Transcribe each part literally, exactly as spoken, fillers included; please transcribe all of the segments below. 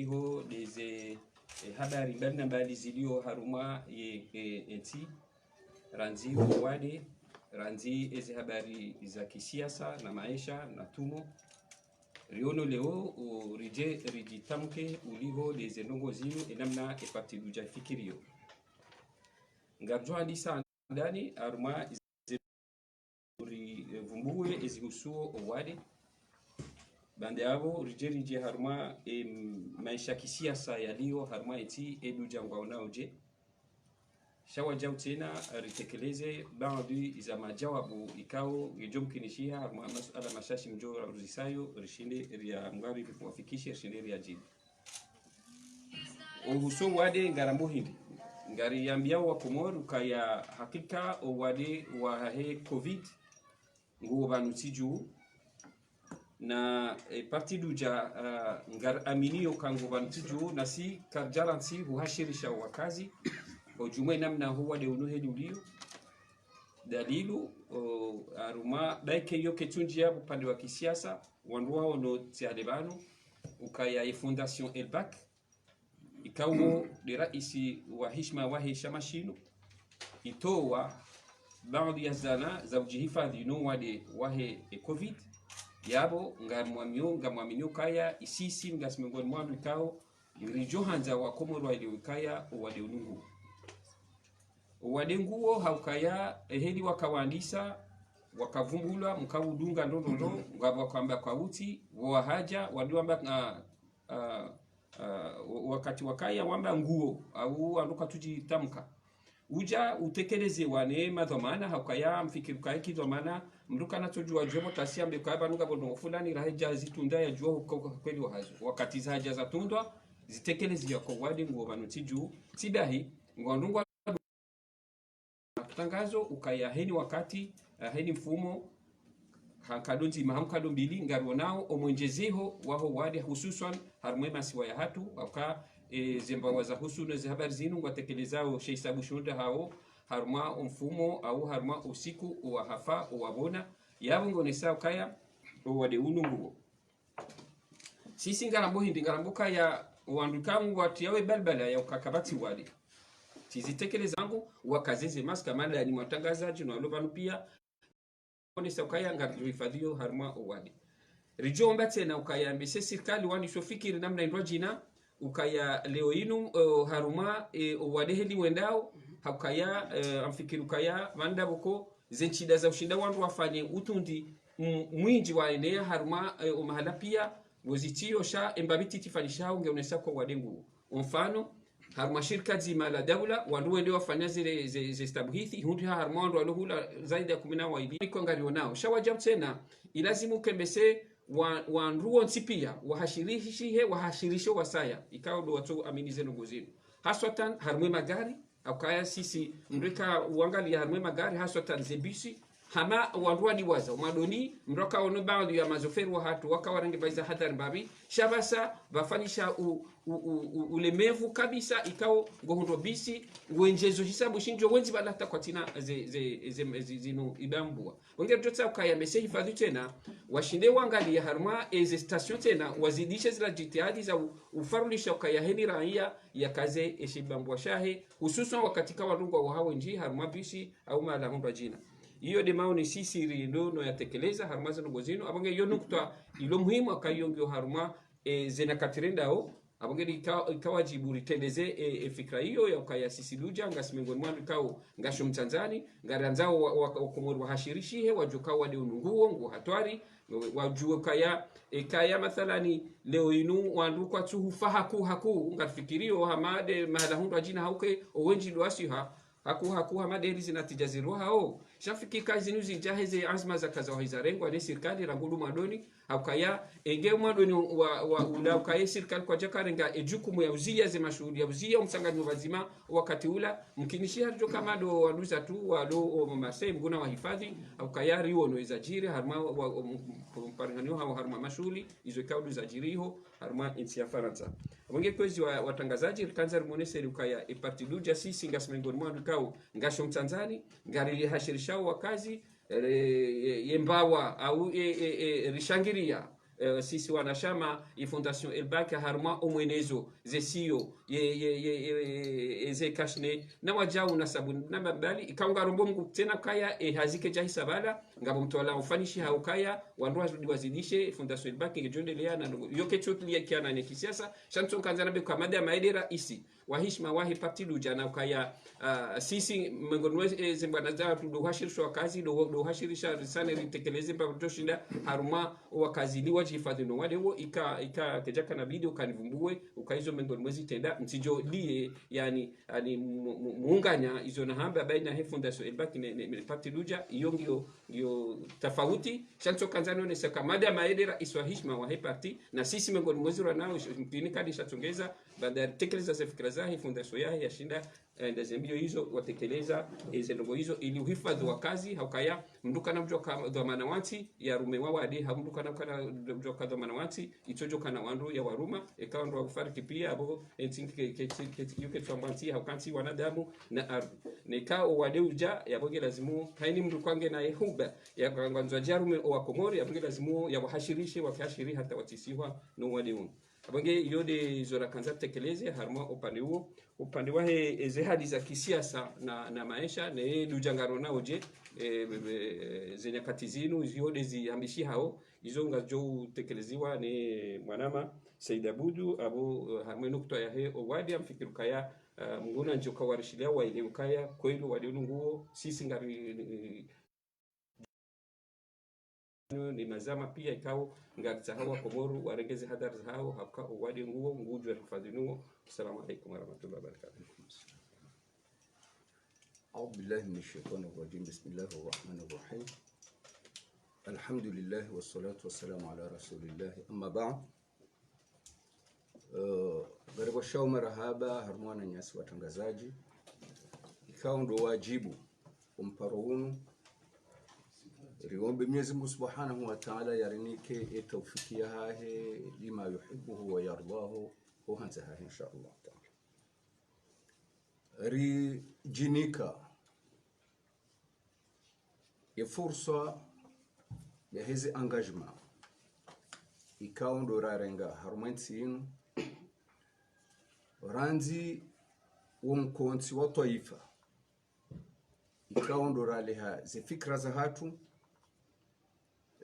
iho ndeze, eh, habari mbali na mbali zilio harumwa ye, eh, entsi, randzi uwade, randzi eze habari za kisiasa na maesha na tumo. Riono leo, o, ridje, ridjitamke uliho ndeze ndrongoo zinu, enamna e Parti Dudja ifikirio. Ngaridjo andisa ndani, harumwa uri, eh, vumbue ezihusuo owade. Baanda yapvo ridje ridje harumwa, em, maesha kisiasa yalio harumwa entsi, e Dudja ngwaonao dje. Sha wadjau tsena ritekeleze baadhwi za majawabu ikao ngedjo mkinishiha harumwa masuala mashashi mdjo ruzisayo, rishinde ria ngwari riwafikishe, rishinde riadjibu. Uhusu owade ngarambo hindri. Ngariyambiao Wakomori ukaya hakika owade wahahe covid nguo pvanu ntsi dju. Na, eh, Parti Dudja, ah, ngaraminio uka nguo pvanu ntsi dju, nasi karidjaransi huhashirisha wakazi odjumwa enamna howade unu heli ulio. Dalilu, o, harumwa baike iyo ketsundjia upande wa kisiasa, wandru waono tsi hale pvanu, ukaya e Fondation Elback, ikao nde raisi wa hishima wahe shama shinu, itowa baadhwi ya zana za udjihifadhwi no wade wahe e covid. Yapvo ngamwamio, ngamwaminio ukaya isisi ngasi miongoni mwa wandru ikao ngiridjo handza Wakomori waelewe ukaya owade unu nguo. Owade nguo haukaya eheli wakawandisa, wakavumbulwa, mkaudunga ndrondrondro, ngapvo wakawamba kwa utsi, wo wahadja, wadi wamba, ah, ah, ah, wa-, wakati wakaya wamba nguo, au wandru katsudjitamka. Udja utekelezewa ne madhwamana, haukaya mfikiri ukaya kidhwamana, mndru kanatsodjua djwemo tasi ambe ukaya pvanu ngapvo ndrongoo fulani, rahedja zitunda yadjua uka-, uka-, kweli wahazo. Wakati zahadja zatundwa, zitekeleziwa ko owade nguo pvanu ntsi dju, tsi dahi, ngwandungwa matangazo ukaya heni wakati, eh, heni mfumo, ha nkado ndzima, ha nkado mbili, ngarionao omwendjezeho waho wade, hususwan harumwa e masiwa yahatru, waka, eh, zembawa zahusu ne ze habari zinu ngwatekelezao she hisabu shihundra hao, harumwa omfumo, au harumwa usiku, owahafa, owapvona, yapvo ngionesao ukaya owade unu nguo. Sisi ngarambo hindri, ngarambo ukaya wandru ikao ngwatriao e balbala ya uka kapvatsi wade. Tsizitekeleza ngu wakaze ze maska, madani mwatangazadji no walo pvanu pia. Onesa ukaya ngaridjo hifadhwio harumwa owade. Ridjo omba tsena ukaya mbese sirikali wandru isho fikiri namna indrwadjina, ukaya leo inu, eh, harumwa, eh, owade heli wendao, haukaya, eh, amfikiri ukaya pvanda pvoko, ze ntsida za ushinda wandru wafanye utundi m-, mwindji waenea harumwa, eh, omahala pia, ngozitio sha, embapvi titi fanyishao ngeonesa kwa owade nguo. Omfano, harumwa shirika dzima la daula, wandru wende wafanya zile, ze, ze stabuhithi, hundri ha harumwa wandru walo hula zaidi ya kumi na waili, iko ngarionao. Sha wadjau tsena, ilazimu ukaya mbese wa-, wandru wontsi pia, wahashirishihe, wahashirishe wasaya, ikao ndo watso amini ze ndrongoo zinu. Haswatan, harumwa e magari, haukaya sisi, mndru eka uangalia harumwa e magari, haswatan ze bisi, hama wandru wadiwaza, omwadoni, mndru akaono baadhwi ya mazoferi wahatru, waka warenge pvaiza hadhari mbapvi, sha pvasa, pvafanyisha u-, u-, u-, u-, ulemevu kabisa, ikao ngohundro bisi, ngwendjezo hisabu shindji, wendji pvala hata kwatsina ze, ze, ze, ze, zinu ibambua. Wenge mtotsa ukaya mbese hifadhwi tsena, washinde wangalia harumwa eze station tsena, wazidishe zila jitihadi za u-, ufarulisha ukaya heni raia yakaze eshe bambwa shahe, hususwan wakati ka walungwa wahawe ndji harumwa bisi au mahala hundrwadjina. Iyo nde maoni sisi ri ndo no yatekeleza harumwa ze ndrongoo zinu, apvo nge iyo nukta ilo muhimu akayongio harumwa, eh, ze nyakati rendao, apvo nge ika-, ika wadjibu ritrendeze, e, e fikira iyo ya ukaya sisi Dudja, ngasi miongoni mwa wandru ikao, ngasho mtsandzani, ngariandzao wa, wa, Wakomori wahashirishihe, wadjuwa ukaya owade unu nguo, nguo hatwari, wa, wadjuwe ukaya, e, kaya mathalani, leo inu wandru kwatsu hufa haku, haku, ngarifikirio, hama nde mahala hundrwadjina hauke, owendji ndo wasiha, haku, haku, hama nde heli zina tija zirwa hao. Sha fikiri ka zinu zidja heze anzima zaka za wahiza rengwa, ne sirikali rangu ndo mwadoni, haukaya, enge mwadoni wa, wa, ula ukaya sirikali kwadjaka renga ejukumu ya uzia ze mashuhuli, ya uzia omsanganyo pvadzima wakati ula, mkinishiha ridjo kama ndo wanduzatru, walo o Marseille, Mngu nawahifadhwi, haukaya riono ezadjiri, harumwa wa, wa, m-, m-, mparihano hao harumwa mashuhuli, izo ikao ndo zadjiri iho, harumwa entsi ya Farantsa. Apvo nge kwezi wa, watangazadji, rikandza rimoneseni ukaya, e Parti Dudja sisi ngasi miongoni mwa wandru ikao, ngasho mtsandzani, ngarihashirishao wakazi, e, e, ye mbawa, au, e, e, e, rishangiria, eh, sisi wanashama ye Fondation Elback harumwa omwenezo, ze siyo, ye, ye, ye, ye, ye, ze cache-nez, na wadjau na sabuni, na mbali, ikao ngarombo Mngu tsena ukaya, e hazi kedja hisa bala, ngapvo mtwalaa ufanyishiha ukaya, wandru wazidi wazidishe, Fondation Elback ngedjo endelea na ndrongoo. Yo ketso tulia kiana ne kisiasa, sha ntso nkandza nambe ukaya madama ede raisi wa hishima wahe parti Dudja na ukaya, ah, sisi, mengoni mwa, eh, ze mbwana zahatru ndo uhashirisha wakazi, ndo, ndo uhashirisha risane ritekeleze mba ritoshinda harumwa owakazi ili wadjihifadhwi no wade wo, ika, ika kedjakana bidi ukaya nivumbue, ukaya izo mengoni mwa ze zitrendwa, ntsidjo lie, yani, yani mu-, mu-, muunganya izo nahamba baina he Fondation Elback ne, ne, ne parti Dudja, iyo ngiyo, ngiyo tafauti. Sha ntso nkandza nionese ukaya madama ede raisi wa hishima wahe parti, na sisi mengoni mwa ze rwanao, sh-, mpini kadi sha tsongeza, baada ya ritekeleza ze fikira zahe, Fondation yahe yashinda, eh, nda ze mbio izo, watekeleza, eh, ze ndrongoo izo, ili uhifadhwi wakazi, ha ukaya, mndru kana udjuwa ka dhwamana wa ntsi, ya rume wa wade, ha mndru kana, kana udjuwa ka dhwamana wa ntsi, itsodjo kana wandru ya waruma, eka wandru wafariki pia, apvo, e ntsi ke, ke, ke, ke, yo ketsu amba ntsi, ha uka ntsi wanadamu na ardhi. Neka owade udja, yapvo nge lazimu, haini mndru kwange na ye huba, ya kangwandzo adje arume owakomori, yapvo nge lazimu, ya wahashirishe, wakihashiri hata watsisihwa no wade unu. Apvo nge iyo nde zo rakandza ritekeleze, harumwa upande uwo, upande wahe, e, ze hali za kisiasa na, na maesha, ne Dudja ngarionao dje, e, e, e, ze nyakati zinu, ziho nde zihambishihao, izo ngazidjo utekeleziwa ne mwanama Said Abdou, apvo, e, harumwa e nukutwa yahe owade amfikiri ukaya, e, Mngu na ndjo kawarishilia waine ukaya, kweli owade unu nguwo, sisi ngari, e, ne mazama pia ikao, ngaritsaha wakomori, warenge ze hadhari zahao, ha uka owade nguwo, ngudjo rihifadhwi nuwo. Assalamu alaikum warahmatullahi wabarakatuh. أعوذ بالله من الشيطان الرجيم. بسم الله الرحمن الرحيم. الحمد لله والصلاة والسلام على رسول الله. أما بعد. Eh, ngaripvashao marahaba, harumwa wananyasi watrangazadji. Ikao ndo wadjibu, omparo unu. Riombe Mwenyezi Mungu Subhanahu wa Ta'ala yarinike e taufiki yahahe, لما يحبه ويرضاه, ho handza hahe, insha Allah Ta'ala. Ridjinika ye fursa yahe ze engagement ikao ndo rarenga harumwa e ntsi inu, randzi wo mkontsi wa twaifa, ikao ndo raleha ze fikira zahatru,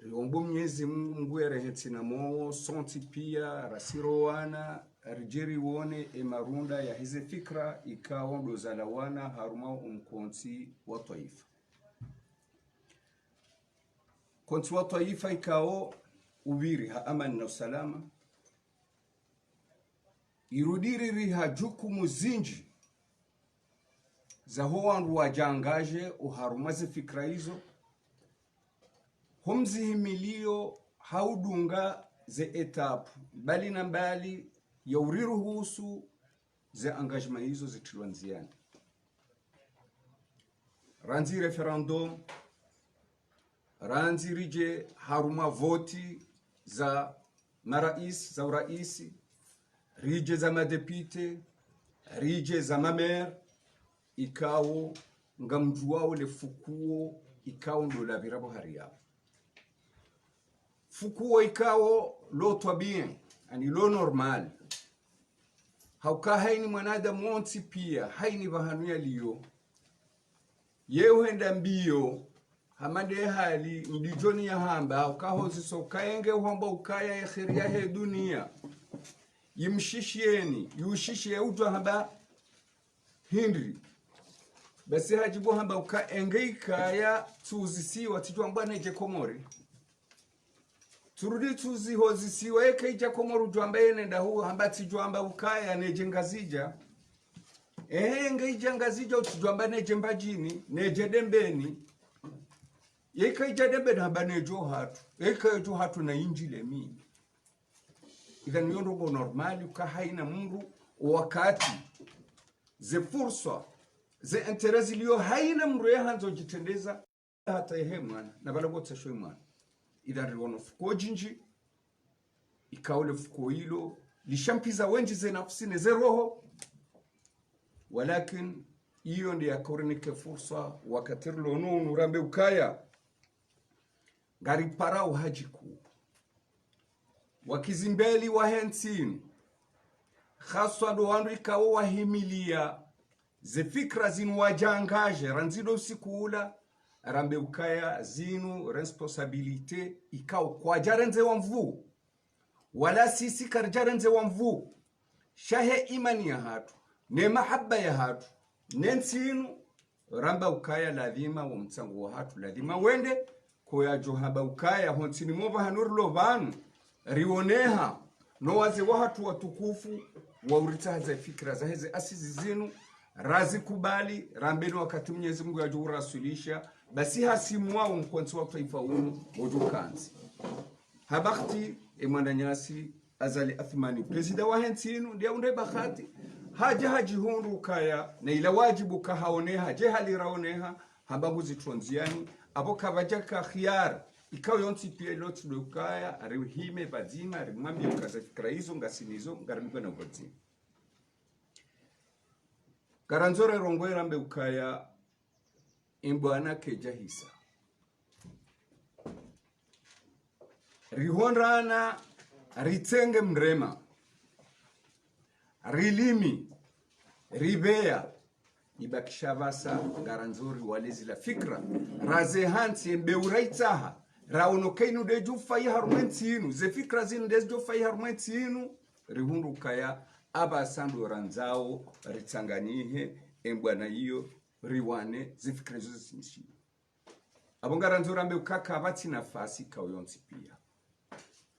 riombo Mwenyezi Mungu, Mungu yarehe ntsi na moyo, sontsi pia, rasirowana, ridje rione e marunda yahe ze fikira, ikao ndo zalawana harumwa o mkontsi wa twaifa. Mkontsi wa twaifa ikao upviri ha amani na usalama, irudi riri ha jukumu zindji zaho wandru wadjangadje oharumwa ze fikira izo, ho mzihimilio ha udunga ze étape mbali na mbali ya uriruhusu ze engagement izo zitrilwa ndziani. Randzi référendum, randzi ridje harumwa voti za marais, za uraisi, ridje za madéputé, ridje za mamaire, ikao ngamdjuwao le fukuo, ikao ndo lapvira pvo hari yapvo. Fukuo ikao lo twabia, ani lo normal. Ha uka haini mwanadamu wontsi pia, haini pvahanu yaliyo, ye uhenda mbio, hama nde hali, mdijoni yahamba, uka hozisa uka enge uhamba ukaya ye kheri yahe dunia, yimshishieni, yushishiye udjo hamba hindri. Basi hadjibu hamba uka enge ikaya tsuzisiwa, tsidjo amba nedje Komori. Tsurudi tsuzihozisiwa, eka idja Komori udjo amba yene ndahu, hamba tsidjo amba ukaya nedje Ngazidja. Ehe, enge idja Ngazidja, utsidjo amba nedje Mbadjini, nedje Dembeni. Yeka idja Dembeni, hamba nedje ohatru. Yeka idja ohatru na indji le mini. Idhan, iyo ndrongoo normal, uka haina mndru, wakati ze fursa, ze intérêt zilio, haina mndru yahandzo djitrendeza hata yehe mwana, na pvala pvo tsasho ye mwana. Idhan, riwono fukuo djindji, ikao le fukuo ilo lishampiza wendji ze nafsi ne ze roho. Walakin, iyo nde yakaorinike fursa, wakati rilo nunu rambe ukaya ngariparao hadjiku. Wakizimbeli wahe ntsi inu, haswa ndo wandru ikao wahimilia ze fikira zinu wadjangaje, randzi ndo usiku ula, rambe ukaya zinu responsabilité ikao kwadjarenzewa nvuu. Wala sisi karidjarenzewa nvuu. Sha he imani yahatru, ne mahaba yahatru, ne ntsi inu, ramba ukaya ladhima wo mtsango wahatru ladhima wende, koyadjo hamba ukaya ho ntsini mwa pvahanu rilo pvanu, rioneha, no wazee wahatru watukufu, wauritsaha ze fikira zahe ze assises zinu, razikubali, rambe no wakati Mwenyezi Mungu yadjo urasulisha, basi hasimu wao mkontsi wa twaifa unu, wodjo kantsi. Ha bahati, e mwananyasi, Azali Assoumani, président wahe ntsi inu, ndiye unde bahati, hadja hadjihundru ukaya, na ila wadjibu kahaoneha, dje hali raoneha, hamba nguzitrondziani, apvo kapvadjaka khiyari, ikao yontsi pia ilo tsi ndo ukaya, rihime pvadzima, rimwambie uka ze fikira izo, ngasi nizo, ngarimbe na pvadzima. Ngarandzo rirongoe rambe ukaya, e mbwana kedjahisa. Rihondrana, ritsenge mrema, rilimi, ripveya, ibakisha pvasa ngarandzo riwale zila fikira, raze hantsi e mbeu raitsaha, raono ukaya inu ndedjo ufayi harumwa e ntsi inu, ze fikira zinu ndezidjo ufayi harumwa e ntsi inu, rihundru ukaya apvasa ndo randzao ritsanganyihe, e mbwana iyo, riwane ze fikira izo zisimishiwe. Apvo ngarandzo rambe ukaya kapvatsi nafasi ikao yontsi pia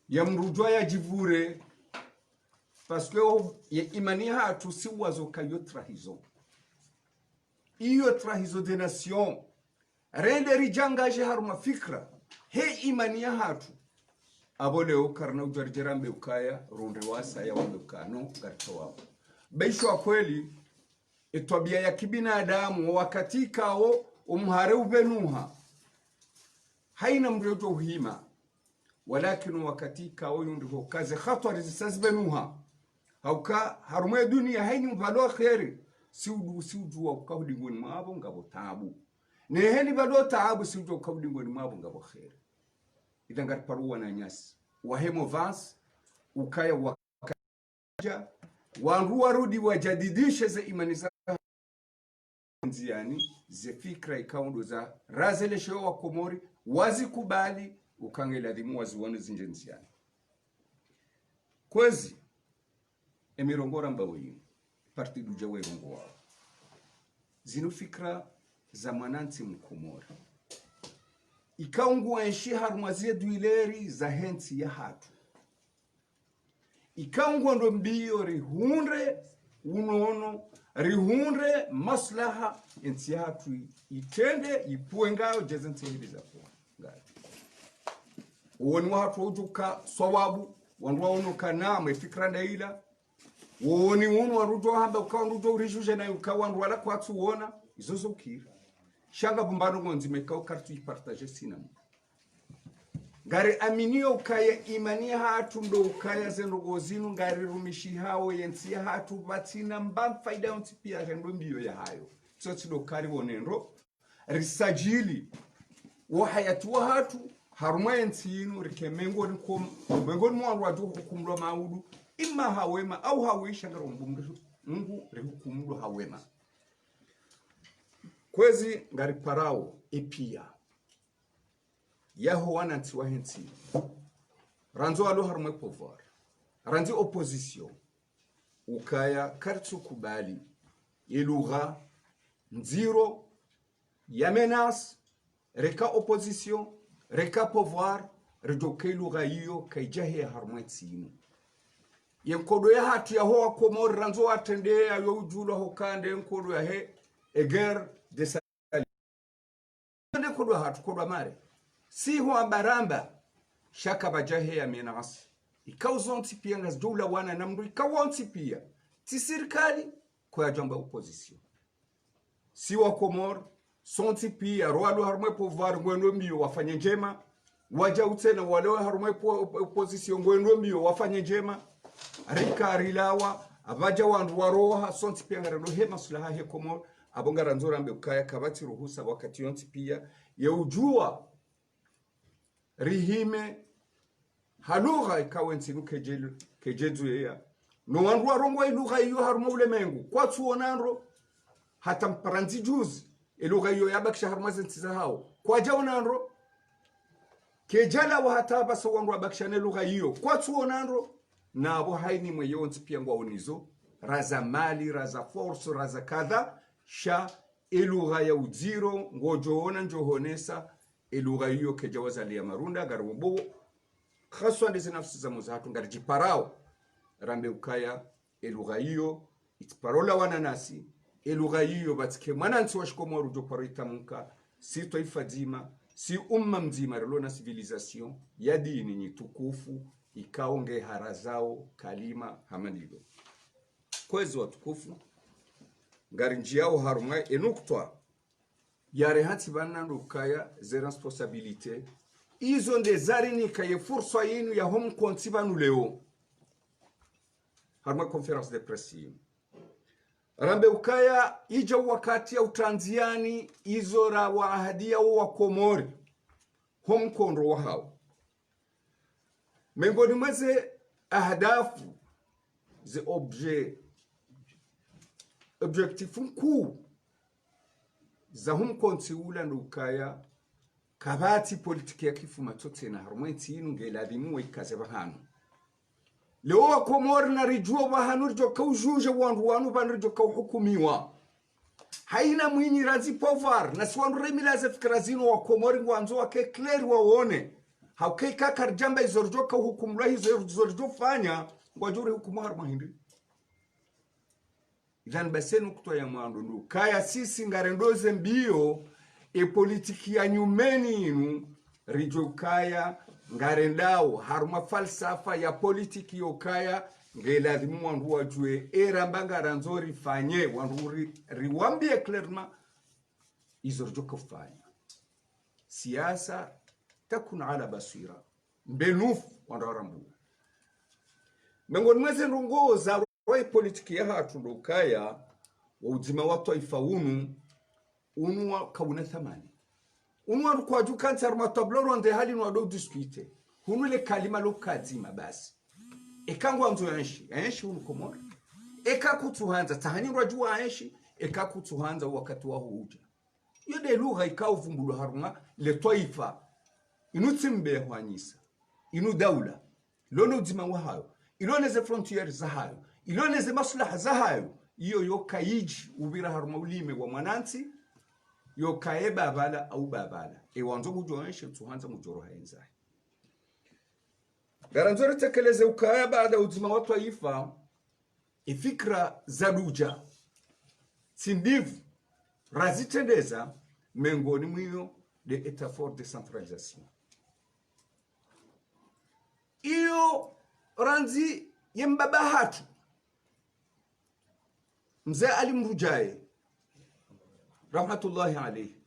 ya mndru udjwa yadjipvure, parce que o, ye imani yahatru si wazo ukaya iyo trahison. Iyo trahison de nation. Rende ridjangaje harumwa fikira, he imani yahatru. Apvo leo karina udjwa ridje rambe ukaya, rundre wasaya wambe ukaya, no, ngaritowao. Beisho wa kweli, e twabia ya kibinadamu, wakati ikao, o mhare upvenuha. Haina mndru yodjo uhima. Walakini wakati ikao yundri ho ukaya ze hatwari zisa zipvenuha. Hauka, harumwa e dunia, haina mvalo kheri. Si udju, si udjuwa uka hudingoni mwapvo ngapvo taabu. Ne heli pvalo taabu, si udjuwa uka hudingoni mwapvo ngapvo kheri. Idha ngariparo wananyasi wahe mouvance, ukaya wa dja, wandru warudi wajadidishe ze imani za ndziani, ze fikira ikao ndo za razeleshewa wa Komori, wazikubali, uka nge ladhimu waziwone zindje ndziani. Kwezi, e mirongo ramba weyinu, parti dudja werongoao. Zinu fikira za mwanantsi Mkomori. Ikao ngu enshi harumwa ze duileri zahe ntsi yahatru. Ikao ngwendo mbio rihundre unono, rihundre maslaha, e ntsi yahatru itrende, ipvuwe ngayo, dje ze ntsi hili zapvuwa ngayo. Uwoni wahatru udjuka swawabu, wandru waono ukaya naam, e fikira nda ila. Uwoni unu wandru udjo hamba uka wandru udjo urijuje na uka wandru wala kwatsu uona, izo zo kiri. Sha ngapvo mbano ngondzima ikao karitsu ipartager sina mndru. Ngari aminio ukaya imani yahatru ndo ukaya ze ndrongoo zinu ngarirumishihao ye ntsi yahatru pvatsina mba faida yontsi pia hendo mbio yahayo. Tso tsi ndo kari wonendo. Risajili wo uhayati wahatru, harumwa ye ntsi inu, rike mengoni kom-, mengoni mwa wandru wadjo hukumulwa maudu, ima ha wema, au ha wisha ngarombo Mngu, Mngu rihukumulwa ha wema. Kwezi ngariparao, e pia. Yaho wanantsi wahe ntsi. Randzi walo harumwa e pouvoir. Randzi opposition. Ukaya karitsu kubali. E lugha ndziro ya menace, reka opposition, reka pouvoir, ridjo ke lugha iyo, kaidjahe harumwa e ntsi inu. Ye nkodo yahatru yaho wa Komori, randzi watrende ya yo udjulwa ho ukaya nde nkodo yahe, e guerre de Nde nkodo hatru nkodo mare. Si ho amba ramba. Sha kapvadjahe ya menace. Ikao zontsi pia ngazidjo ulawana na mndru ikao wontsi pia. Tsi sirikali, koyadjo amba opposition. Si wa Komori, sontsi pia, ro walo harumwa e pouvoir ngwendo mbio wafanye ndjema. Wadjau tsena walo harumwa e po-, opposition ngwendo mbio wafanye ndjema. Rika rilawa, apvadja wandru waroha, sontsi pia ngarendo he maslaha he Komori. Apvo ngarandzo rambe ukaya kapvatsi ruhusa wakati yontsi pia, ye udjuwa rihime Ha lugha ikao entsi inu kedje-, kedjezueya. No wandru warongoa elugha iyo harumwa ulemengu, kwatsuona ndro. Hata mpaka randzi juzi, elugha iyo yabakisha harumwa zentsi zahao, kwadjaona ndro. Kedjalawa hata apvasa wandru wabakisha ne lugha iyo, kwatsuona ndro. Na apvo haina mwe yontsi pia ngwaonizo, raza mali, raza force, raza kadha, sha elugha ya udziro, ngodjoona ndjohonesa, elugha iyo kedja wazaliya marunda, ngari wombowo, haswa ndeze nafsi za moza hatru ngaridjiparao. Rambe ukaya, elugha iyo, itsi paro lawana nasi, elugha iyo pvatsike mwanantsi wa shikomori udjo paro itamuka, si twaifa dzima, si umma mdzima, rilo na civilisation ya dini nyi tukufu, ikao nge harazao kalima hama ndilo. Kwezi watukufu, ngarinjiao harumwa enukutwa, yare hantsi pvanu ndo ukaya ze responsabilité. Izo nde zarinika ye fursa yinu ya ho mkontsi pvanu leo. Harumwa conférence de presse yinu. Rambe ukaya idja wakati ya utrandziani izo rawaahadiya wo wa Komori. Ho mkondro wahao. Mengoni mweze ahdafu, ze obje-, objectif nkuu za ho mkontsi ula ndo ukaya, kapvatsi politiki ya kifuma tsotsena harumwa entsi inu nge ladhimu waikaze pvahanu. Leo wa Komori naridjuwe pvahanu ridjoka ujuje wandru wanu pvanu ridjoka uhukumiwa. Haina mwinyi randzi pouvoir, na si wandru remilaze fikira zinu wa Komori ngwandzo wake clair waone. Hauka ika karidjamba izo ridjoka uhukumulwa hizo izo ridjofanya, ngwadjo urihukumu harumwa hindri. Idhan basi enukutwa ya mwando ndo ukaya sisi ngarendo ze mbio, e politiki ya nyumeni inu, ridjo ukaya ngarendao harumwa falsafa ya politiki yo ukaya nge ladhimu wandru wadjuwe, eramba ngarandzo rifanye, wandru ri-, riwambie clairement izo ridjoka ufanya. Siasa takun ala baswira. Mbenufu wandru warambuwe. Mengoni mweze ndrongoo za rwayi politiki ya hatru ndo ukaya, wo udzima wa twaifa unu, unu wa kauna thamani. Unu wandru kwadjuka ntsi harumwa table ronde hali nu wado discuter. Hunu le kalima lo kadzima basi. Eka ngwandzo yaenshi, yaenshi hunu Komori. Eka kutsuhandza, tsaha nyi ndrwadjuwa yaenshi, eka kutsuhandza wakati waho udja. Iyo nde lugha ikao uvumbulwa harumwa le twaifa. Inu tsi mbe ya hwanyisa. Inu daula. Ilo ne udzima wahayo. Ilo neze frontières zahayo. Ilo neze maslaha zahayo. Iyo yo kayidji upvira harumwa ulime wa mwanantsi. Yo kaye babala au babala. E wandzo ngudjo enshi, tsuhandza ngudjo roha enzahe. Ngarandzo ritekeleze ukaya baada udzima wa twaifa, ifikira za dudja, tsi ndipvu, razitrendeza mengoni mwiyo nde état fort décentralisation. Iyo randzi ye mbaba hatru, Mze Ali Mrudjaye, rahmatullahi alayhi.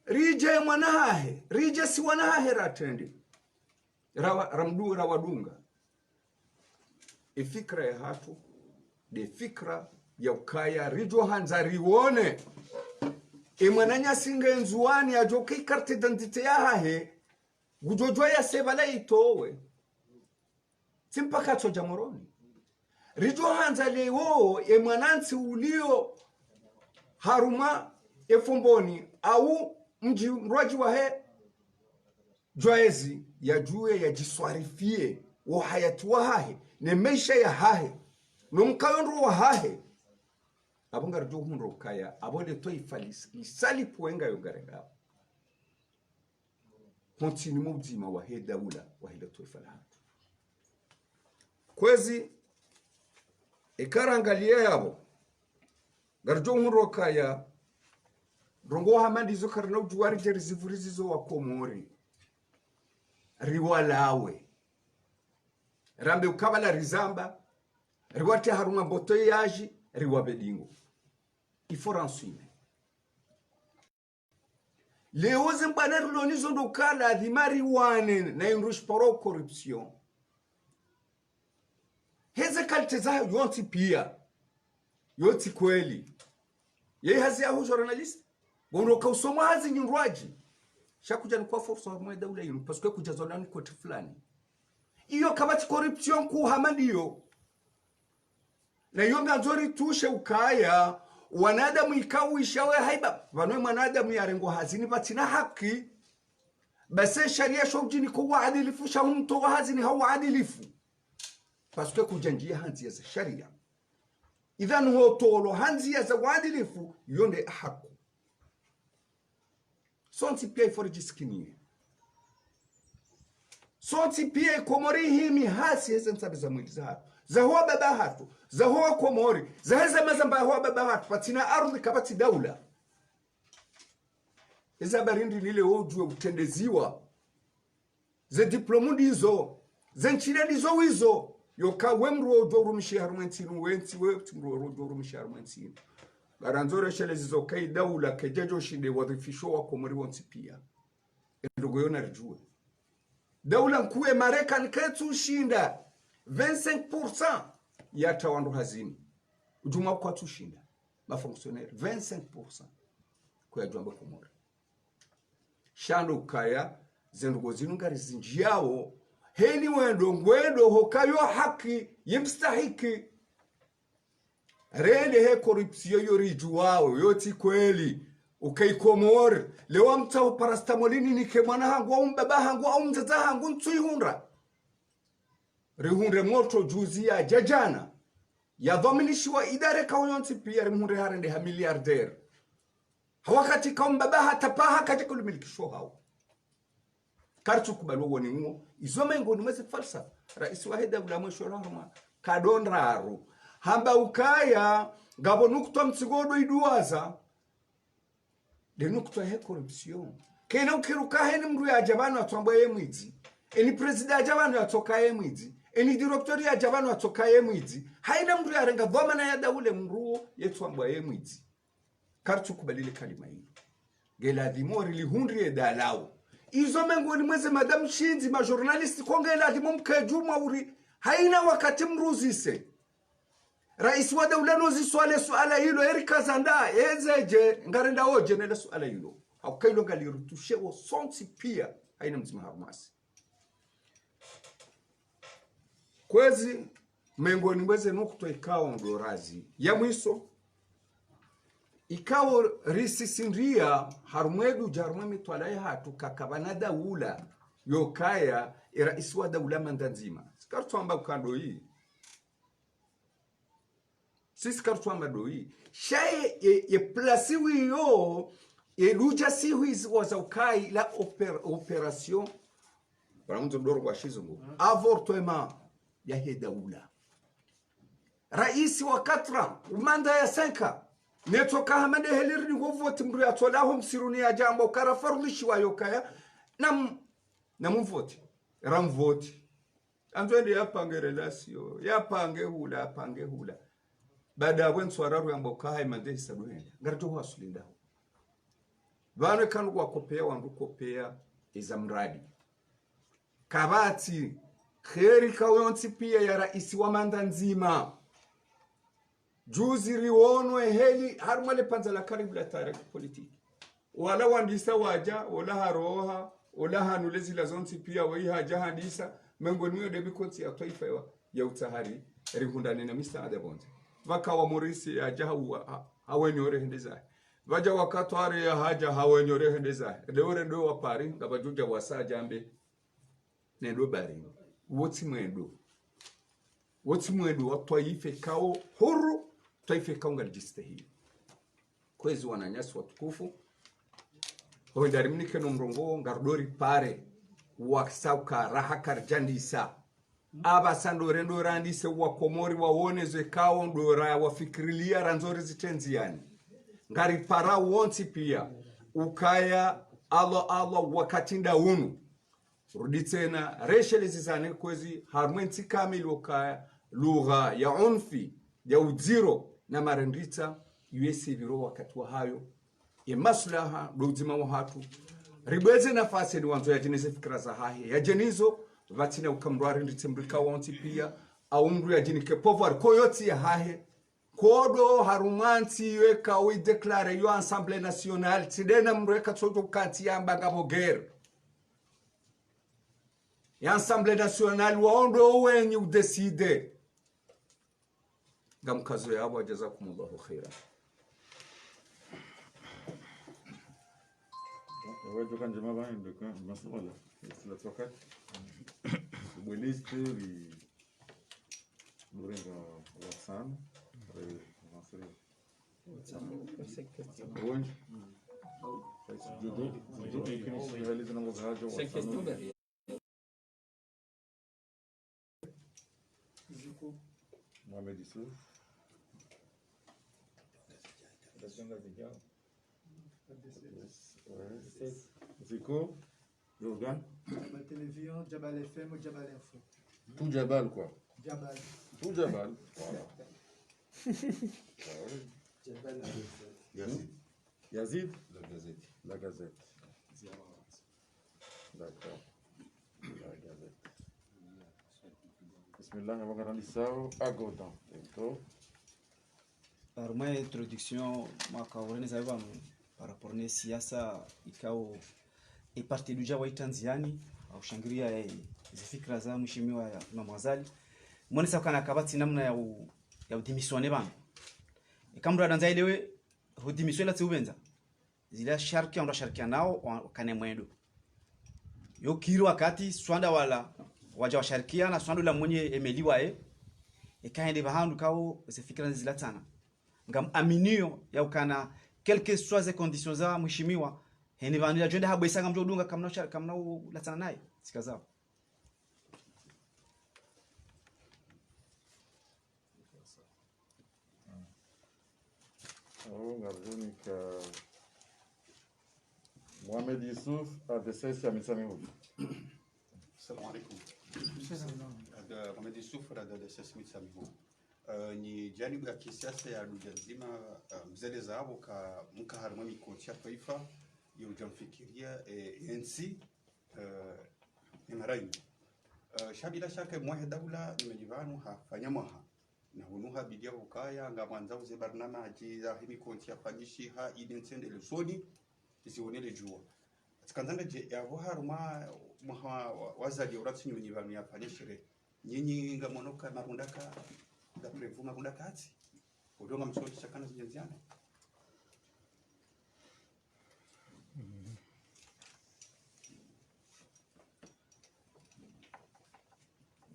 Ridje mwana hahe, ridje si wana hahe ratrende. Rawa-, ramdu-, rawadunga. Ifikira ya hatru, nde fikira ya ukaya ridjo handza riwone. E mwananyasi nge Ndzuwani yadjo ke carte d'identité ya hahe, ngudjo djuwa ya sepvala itowe. Tsi mpaka tsodja Moroni. Ridjo handza leo, e mwanantsi ulio harumwa e Fomboni, au mdji mdrwadji wahe, djwayezi, yadjuwe, yadjiswarifie, wo hayati wa hahe, ne maesha ya hahe, no mkayo ndro wa hahe. Apvo ngaridjo hundra ukaya, apvo le twaifa lis-, lisali pwenga yo ngarendao. Ho ntsini mwa udzima wahe daula, wahe le twaifa la hatru. Kwezi, eka rangalia yapvo, ngaridjo hundra ukaya, ndrongoo hama ndizo karina udjuwa ridje rizipvurizizo wa Komori. Riwalawe. Rambe ukapvala rizamba, riwatrie harumwa mboto yaji, riwapve dingo. Il faut ransuime. Leo ze mbwana rilo nizo ndo ukaya ladhima riwane na indru shiparo corruption. Heze qualité zahe yontsi pia. Yontsi kweli. Ye hazi yaho journaliste. Ngono ka usoma hazi nyi ndrwadji. Sha kudja nikwa force harumwa e daula yinu. Parce que kudja zona ni koti fulani. Iyo kapvatsi corruption nkuu hama ndiyo. Na iyo ngandzo ritushe ukaya, wanadamu ikao wishiwa haiba. Pvanu mwanadamu yarengwa hazini pvatsina haki. Basi sharia sho udjinika uadilifu, sha umtowa hazini ha uadilifu. Parce que kudjandjiya ha ndziya za sharia. Idhan hotolwa ha ndziya za uadilifu, iyo nde haki. Sontsi piya ifo ridjisikiniye. Sontsi piya iKomori ihimi hasi heze ntsambi za mwili zahatru, za ho wababa hatru, za ho waKomori, za heze mazamba ya ho wababa hatru, pvatsina ardhwi kapvatsi daula. Eza barindi lile wodjuwe utrendeziwa. Ze diplôme ndizo, ze ntsida ndizo wizo. Yoka we mdru wodjuwa urumishi harumwa entsi inu, we ntsi we tsi mdru wodjuwa urumishi harumwa entsi inu. Ngarandzo reshelezi zo kayi daula kayidjadjo shinde wadhwifishe waKomori wontsi piya. Endrongo iyo naridjuwe. Daula nkuu ye Marekani kayitsu shinda vingt-cinq pour cent yatra wandru hazini. Udjuma kwatsu shinda. Ma fonctionnaires, vingt-cinq pour cent. Kuyadjwamba Komori. Sha ndo ukaya, ze ndrongo zinu ngarizindjiyawo, heni wendo, ngwendo, hokayo haki, yemstahiki. Rende he corruption yo ridjuwawo, yo tsi kweli. Uka iKomori, leo wamtsaho paracétamol ninike mwana hangu, au mbaba hangu, au mdzadze hangu, ntsu ihundra. Rihundre motro juzi yadja djana. Yadhwaminishiwa idara kawu yontsi piya rimhundre harende ha milliardaire. Ha wakati kawu mbaba hatrapvaha kadja kulu milikisho hawu. Karitsu kubali woni uwo. Izo mengoni mweze falsafa. Raisi wahe daula mwisho rahma. Kadondraru. Hamba ukaya. Ngapvo nukutwa mtsingo ndo iduwaza. Nde nukutwa he corruption. Kena ukiri uka heni mdru yadja pvanu yatsoambwa ye mwidzi. Eni président yadja pvanu yatsoka ye mwidzi. Eni directeur yadja pvanu yatsoka ye mwidzi. Hayina mdru yarenga dhwamana ya daula mdru wo yetsoambwa ye mwidzi. Karitsu kubali le kalima ilo. Nge ladhimu rilihundriye dalao. Izo mengoni mweze madame shindzi ma journaliste ko nge ladhimu mkedjumwa uri. Hayina wakati mruzise. Raisi wa daula no ziswale suala ilo, eri kazanda, ezedje, ngarenda wodje nele suala ilo. Hauka ilo ngalirutushewo sontsi piya, hayina mdzima harumwasi. Kwezi, mengoni mweze nukutwa ikao ndo razi. Ya mwiso, ikao risisindria harumwa edju dja harumwa mitwalaa yahatru kakapvana daula, yokaya, e raisi wa daula manda ndzima. Sikaritsuamba ukando yi. Sisi karitsuamba ndo yi. Sha ye, ye, ye place wiyo, ye ludja sihwizi waza ukayi la opér-, opération. Wala mdru ndoro kwa shizungu. Avortement yahe daula. Raisi wa quatre ans, manda ya cinq ans. Netsoka hama nde heli rini ngo voti mdru yatsolaho msiruni yadja amba ukaya rafarudhishiwa yokaya. Nam-, namumvoti. Ramvoti. Andzo ende yapange relation, yapange hula, yapange hula. Baada yapvo ntsu wararu yamba uka hayi manda hisa ndo henda. Ngaridjo hwasuli ndaho. Pvanu eka ndo wakopeya, wandru kopeya, eza mradi. Kapvatsi, kheri kawu yontsi piya ya raisi wa manda ndzima. Juzi riwono eheli, harumwa le pvandza la karibu la tarehi politiki. Wala wandisa wadja, wala haroha, wala hanu le zila zontsi piya, wayi hadja handisa, mengoni mwayo nde mikontsi ya twaifa ya, ya utsahari, rihundrane na misaada pvondze. Pvaka wa Morisi yadja hawa, ha, hawenyore hende zahe. Pvadja wa Katwari yahadja hawenyore hende zahe. Nde ore ndo wa Paris, ngapvadjudja wasa djambe. Nendo bari. Wotsi mwendo. Wotsi mwendo wa twaifa ikao huru, twaifa ikao ngalidjistahili. Kwezi wananyasi watukufu. Ho ndari mnike no mrongoo, ngarudori pare. Waksa uka raha karidjandisa. Apvasa ndo rendo randise wakomori wawone zo ikao ndo ra wafikirilia randzo rizitrendziyani. Ngaripara wontsi piya. Ukaya Allah, Allah wakati nda unu. Rudi tsena, reshelezizane kwezi, harumwa entsi kamili ukaya, lugha ya unfi, ya udziro, na marendritsa, yesiviro wakati wahayo, ye maslaha, ndo udzima wahatru. Ribweze nafasi ni wandzo yadjineze fikira zahahe, yadjenezo, pvatsina uka mdru arendritse mdru ikao wontsi piya, au mdru yadjinike pouvoir, ko yotsi yahahe, kodo harumwa ntsi yo eka wi déclaré yo Assemblée nationale, tsi ndena mdru eka tsodjo kantsi yamba ngapvo guerre. Ya Assemblée Nationale, wao ndo wenyi udécider. Ngamkazo yapvo, jazakumullahu khairan. Ewa, djoka ndjema bani, djoka, masuala. Sila tsokat. Bweliste, bi, burenga watsanu. Eh, nasiri. Wen. Jodo, jodo, ikini sirihaliza nango zahaja watsanu. Mohamed Youssouf. Ouais. Ziko. Jordan. Jabal Télévision, Jabal F M, Jabal Info. Tout Jabal, quoi. Jabal. Tout Jabal. Voilà. Ah oui. Yazid. Yazid. La Gazette. La Gazette. D'accord. La Gazette. Bismillah, on va regarder ça à Godan. D'accord. Par ma introduction, ma kaurene za pvanu, par rapport ne siasa, ikao, e parti luja wa itanziani, au shangiria, e, zifikira za mheshimiwa ya Imam Azali. Mwonesa ukana kapvatsi namna ya u-, ya udémissionner pvanu. Eka mdru adanza ilewe, hudémissionner tsi upvendza. Zila sharti, wandru washarikia nao, wa-, wakane mwendo. Yo kiri wakati, swanda wala, waja washarikia, na swanda la mwenye emeli waye, eka hende pvahandru kao, ze fikira zila tsana. Ngam aminio, ya ukana, quelles que soient ze conditions za mheshimiwa, hende pvanu ila djo enda habwesa ngamdjo dunga kamna usha-, kamna u-, ulatsana naye, sika zao. Oh, ngarjonika Mohamed Youssouf, A D C S ya Mitsamihuli. Salam alaikum. Ada Mohamed Youssouf, ada A D C S Mitsamihuli. Eh, ni janibu ya kisiasa ya dunia ndzima, eh, mzeleza apvo ka mka harimwa mikontsi ya twaifa, yo uja mfikiria, eh, entsi, eh, ni marayu. Eh, sha bila shaka mwahe daula ni menyi pvanu hafanya mwaha. Na hunu habidia hukaya, ngamwandzao ze barnamaji za himi kontsi yafanyishiha, ili ntsi yende lusoni, isiwone le jua. Tsikandza ndadje, yapvo harumwa mwaha wa, wa Azali uratsi nyunyi pvanu yafanye sherehe. Nyinyi ngamwono ka marunda ka, nga prévu marunda katsi. Udjo ngamsoni shakana zinyanziana.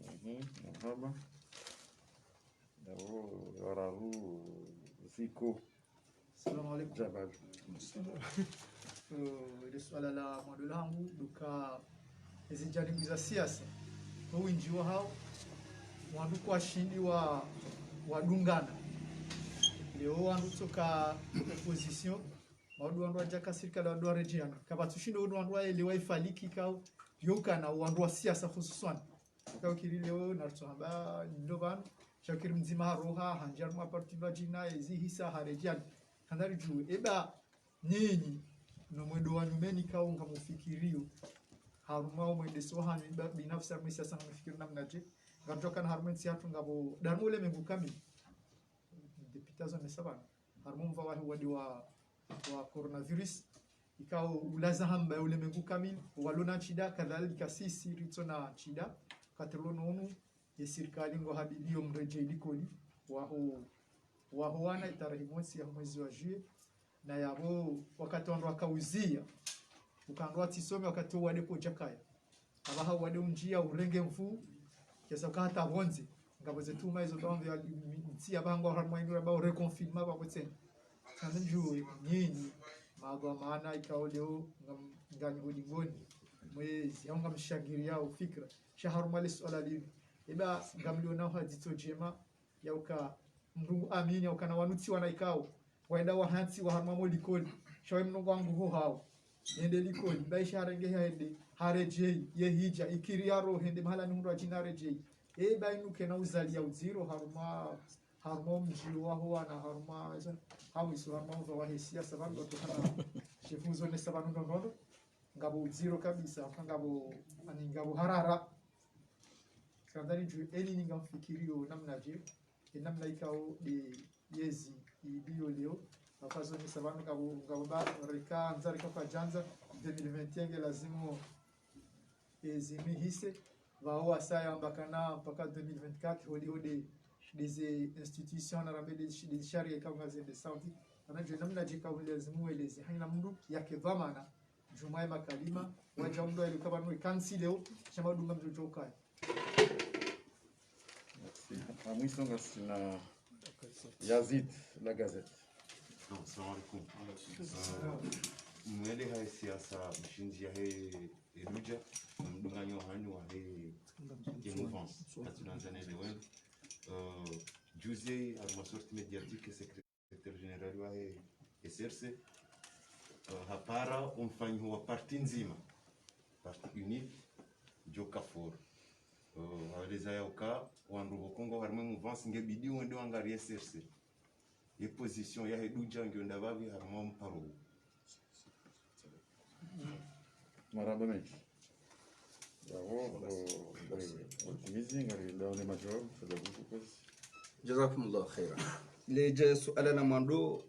Mhm, marhaba. Yapvo, wararu, Ziko. Salamu alaikum. Jabal. Eh, ile suala la mwando langu, duka ezi janibu za siasa. Kwa winji wahao, wandru kwashindi wa, wadungana. Leo wandru tsoka opposition, wandru wandru wajaka sirikali wandru waredjeana. Kapvatsu shindo wandru wandru waelewa ifaliki kao, yo ukana wandru wa siasa hususwani. Ikao kiri leo, naritso hamba, ndo pvanu, sha kiri mdzima haroha, handjia harumwa parti pvadjina, ezi hisa haredjeana. Kandza ridjuwe, eba, nyinyi, no mwendo wa nyumeni kao ngamufikirio. Harumwa o mwendeso hanyu, eba, binafsi harumwa siasa ngamufikirio namnadje. Ngamdjuwa kana harumwa ntsi hatru ngapvo, harumwa ulemengu kamili. Député zo ne savana. Harumwa mva wahe wadi wa, wa coronavirus. Ikao ulaza hamba ya ulemengu kamili, walo na ntsida, kadhalika sisi ritso na ntsida, katrilo nonu, ye sirikali ngo habilio mredjei likoli, waho, waho wana itarehi montsi ya mwezi wa juillet, na yapvo wakati wandru wakauzia, ukandru watsisome wakati wade kojakaya. Apvaha wade unjia urenge mvu, kesa uka hata pvondze. Ngapvo ze tuma izo pvamwe ya ntsi ya pvangwa harumwa inu ya pvao reconfinement pvamwe tsena. Tsandza ndjuwe nyinyi, madhwamana ikao leo ngam-, nganyi hudingoni. Mwezi, hau ngamshangiriao fikira. Sha harumwa le suala linu. Eba ngamlionao ha dzitso djema, ya uka mndru amini, ya ukana wanu tsi wana ikao. Waenda wahantsi wa harumwa mo likoli. Sha we mnongo wangu ho hao. Yende likoli, mbaisha harenge hende, haredjei, ye hidja, ikiri yaro, hende mahala ni hundru wadjina haredjei. E, bainu kena uzali ya udziro, harumwa, harumwa mdjio waho wana, harumwa, izo, hamu iso harumwa mva wahe siasa, pvanu ndo hana, shefu uzo nesa pvanu ndo ndo ndo, ngapvo udziro kabisa, ngapvo, ani ngapvo harara. Kandza ridjuwe, eni ni ngamfikirio, namnadje, e namna ikao de yezi iliyo leo. Afazo ni savanu ngapvo, ngapvo ba reka, nza reka kwadjandza, deux mille vingt et un nge lazimu ezi mihise. Pvao wasaya amba kana mpaka deux mille vingt-quatre, holi hode, des institutions, na rambe des, des sharia ikao ngazende sawa. Anadjo namnadje ikao lazimu weleze. Haina mndru yake dhwamana, djumwa ye makalima, wadja mndru yale kaba nwe kansi leo, shama dunga mdjo djokaya. Merci. Amwiso ngasina Yazid, La Gazette. Non, salam alaikum. Euh, mwele haye siasa, mshindzi yahe edudja, mdunganyo hanyu wahe ye mouvance. Hatu nanzane le wenu. Euh, juzi, harumwa sortie médiatique, secrétaire général wahe S R C, euh, hapara omfanyiho wa parti ndzima, parti unique, djo ka fort. Euh, haeleza ya uka, wandru pvoko ngo harumwa ye mouvance nge bidi wende wangari S R C. Ye position yahe dudja ngiyo nda pvapvi harumwa mparo wu. Marahaba mendji. Bravo, euh, euh, Optimism, ngari ndaone majawabu, fadhali, kwezi. Jazakumullahu khaira. Ledja suala la mwando,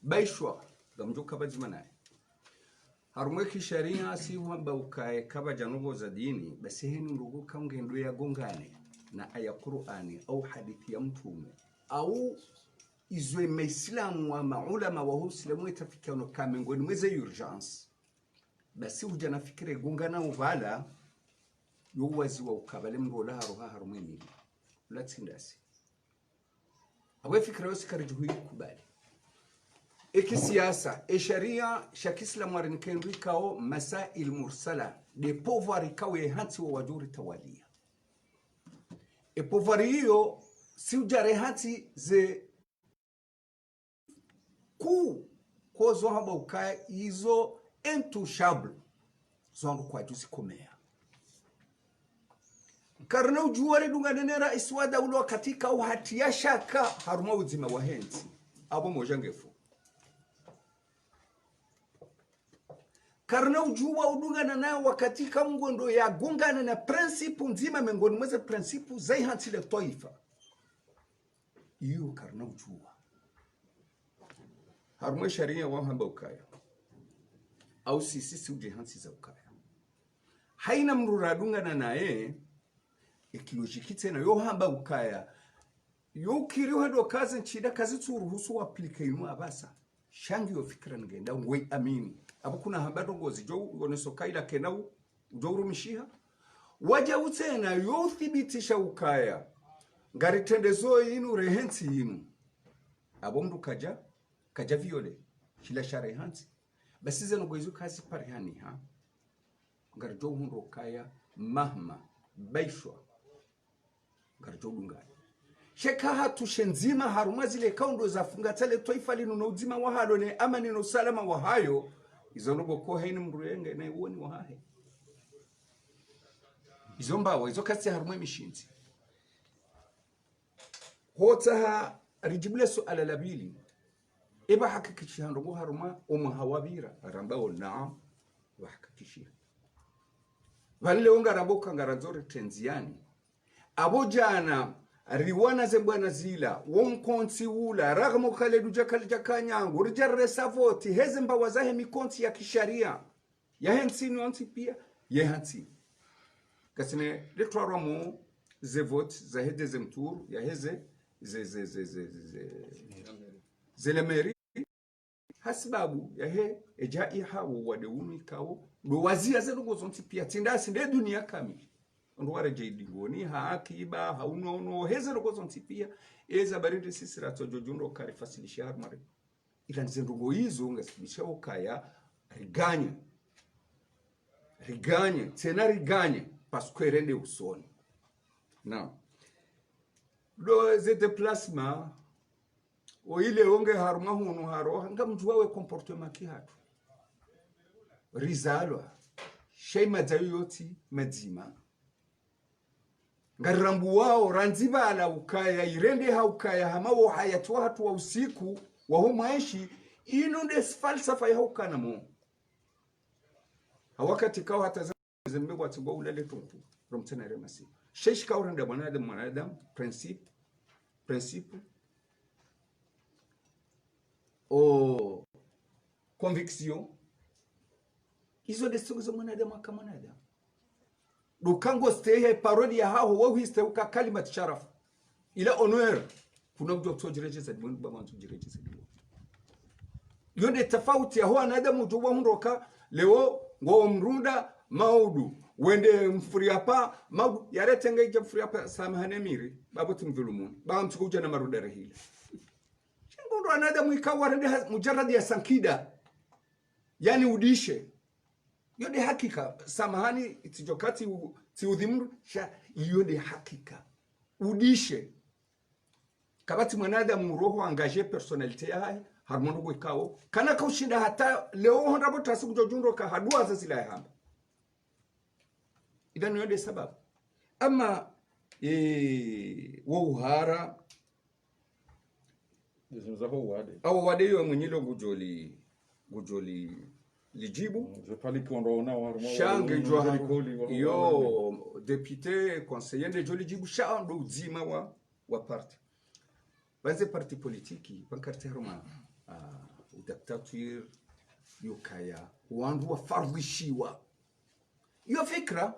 baishwa, ngamdjo ka pvadzima naye. Harumwa ye kisharia si hwamba ukaye kapvadja ndrongoo za dini, basi heni ndrongoo ka ngendo yagongane na aya Qur'ani, au hadisi ya mtrume, au izo ye maislamu wa maulama wa uislamu wetafikiano ka mengoni mwa ze urgence. Basi udja na fikira igongana upvala, yo wazi wa uka pvale mndru ola haroha harumwa ye mili. Ula tsi ndasi. Apvo ye fikira yosi karidjuhu ikubali. Eki siasa, e sharia sha kiislamu hari ni kendru ikao masail mursala, nde pouvoir ikao ye hantsi wo wadjo ritawaliya. E pouvoir iyo, si udja re hantsi ze ku, ko zo hamba ukaya izo intouchable, zo wandru kwadjo zikomeya. Karina udjuwa ridungane ne raisi wa daula wakati ka uhatiya shaka harumwa udzima wahe ntsi. Apvo modja ngefu. Karina udjuwa udungana naye wakati ka ngwendo yagongana na principe ndzima mengoni mwa ze principe za ye hantsi le twaifa. Iyo karina udjuwa. Harumwa ye sharia wahamba ukaya, au sisi si udje hantsi za ukaya, haina mndru radungana naye, eki logique tsena yo hamba ukaya, yo ukiri uhendo kazi ntsida kazitsu ruhusu wa appliquer inu apvasa. Sha ngiyo fikira ngenda ngwe amini. Apvo kuna hamba ndrongoo zidjo woneso kaila kena u-, udjo urumishiha. Wadja utsena yo uthibitisha ukaya ngari trendezo inu rehe ntsi inu. Apvo mndru kadja, kadja violer shila sha rehe ntsi. Basi ze ndrongoo izo kazi parihaniha. Ngaridjo uhundra ukaya mahma, baishwa, ngaridjo dungana. Sheka hatru she ndzima harumwa zile kaundo za funga tsa le twaifa linu no udzima wahalo ne amani no usalama wahayo, izo ndrongoo ko haina mndru yenge ne uwoni wahahe. Izo mbawa, izo katsi harumwa ye mishindzi. Hotsaha ridjibu le suala la pvili. Eba hakikishiha ndrongoo harumwa omwaha wapvira, ramba o naam, wahakikishiha. Pvanu leo ngaramba uka ngarandzo ritrendziane. Apvo djana, riwana ze mbwana zila, wo mkontsi ula, raghma uka le dudja kalidja kanyangu, ridja resa voti, heze mbawa zahe mikontsi ya kisharia. Yahe ntsi ni wontsi pia, ye hantsi. Kasine letwarwa mo ze vote zahe deuxième tour, yaheze, ze, ze le mairie. Hasibabu, yahe, e jaiha wo wade unu ikao, ndo waziya ze ndrongoo zontsi pia, tsi ndasi nde dunia kamili. Ndo waredjei dingoni, ha akiba, ha unono, heze ndrongoo zontsi pia, eza barindi sisi ratso djodjo ndo karifasilisha harumwa re. Ila ni ze ndrongoo izo ngazisababisha ukaya riganye. Riganye, tsena riganye, parce que rende usoni. Na. Ndo ze déplacement, o ile onge harumwa hunu haro, ngamdjuwa we comportement ki hatru. Rizalwa, sha ye madzayo yotsi madzima. Ngarirambuwao, randzi pvala ukaya, irendeha ukaya, hama wo hayati wahatru wa usiku, waho mwenshi, inu nde falsafa yaho ukana mo. Ha wakati kao hata za zembe kwa tsigwa ulale tuntu, romtsena remasi. Sheshi kao renda mwanadamu, mwanadamu, principe, principe, o conviction, izo nde siku za mwanadamu aka mwanadamu. Ndo uka ngo stehi ye parole yahaho, wewe uhistehi uka kalima sharafu. Ila honneur, kuna mdru utsodjiredjeza limwengu, ba mwandzo udjiredjeze limwengu. Iyo nde tafauti yaho wanadamu udjo wahundroka, leo ngo mrunda maudu, wende mfuri hapva, maudu, yarete nge idja mfuri hapva, samahani miri, ba bo tsi mdhulumuni, ba mtsuku udja na marunda rehile. Sha ngo ndo wanadamu ikao warende ha-, mujarrad ya sankida. Yaani udishe. Iyo nde hakika, samahani, itsidjo kati u-, tsi udhimru, sha, iyo nde hakika. Udishe. Kapvatsi mwanadamu roho engagé personnalité yahahe, harumwa ndrongoo ikao. Kana kaushinda hata leo honda bo tasi kudjo djundro ka haduwa za zila yahamba. Idhan iyo nde sababu. Ama, eh, wo uhara, Zinu za ho wade. Awo wade yo mwenye lo ngudjoli, ngudjoli lidjibu. Mm, ze pali kondo ona wa harumwa sha wade, ngedjo ngudjoli ha-, koli wa yo, wade. Député, conseiller, nde djoli djibu, sha ndo udzima wa, wa parti. Ba ze parti politique, ba nkarti harumwa, ah, udictature, yo kaya, wandru wafardhishiwa. Yo fikra.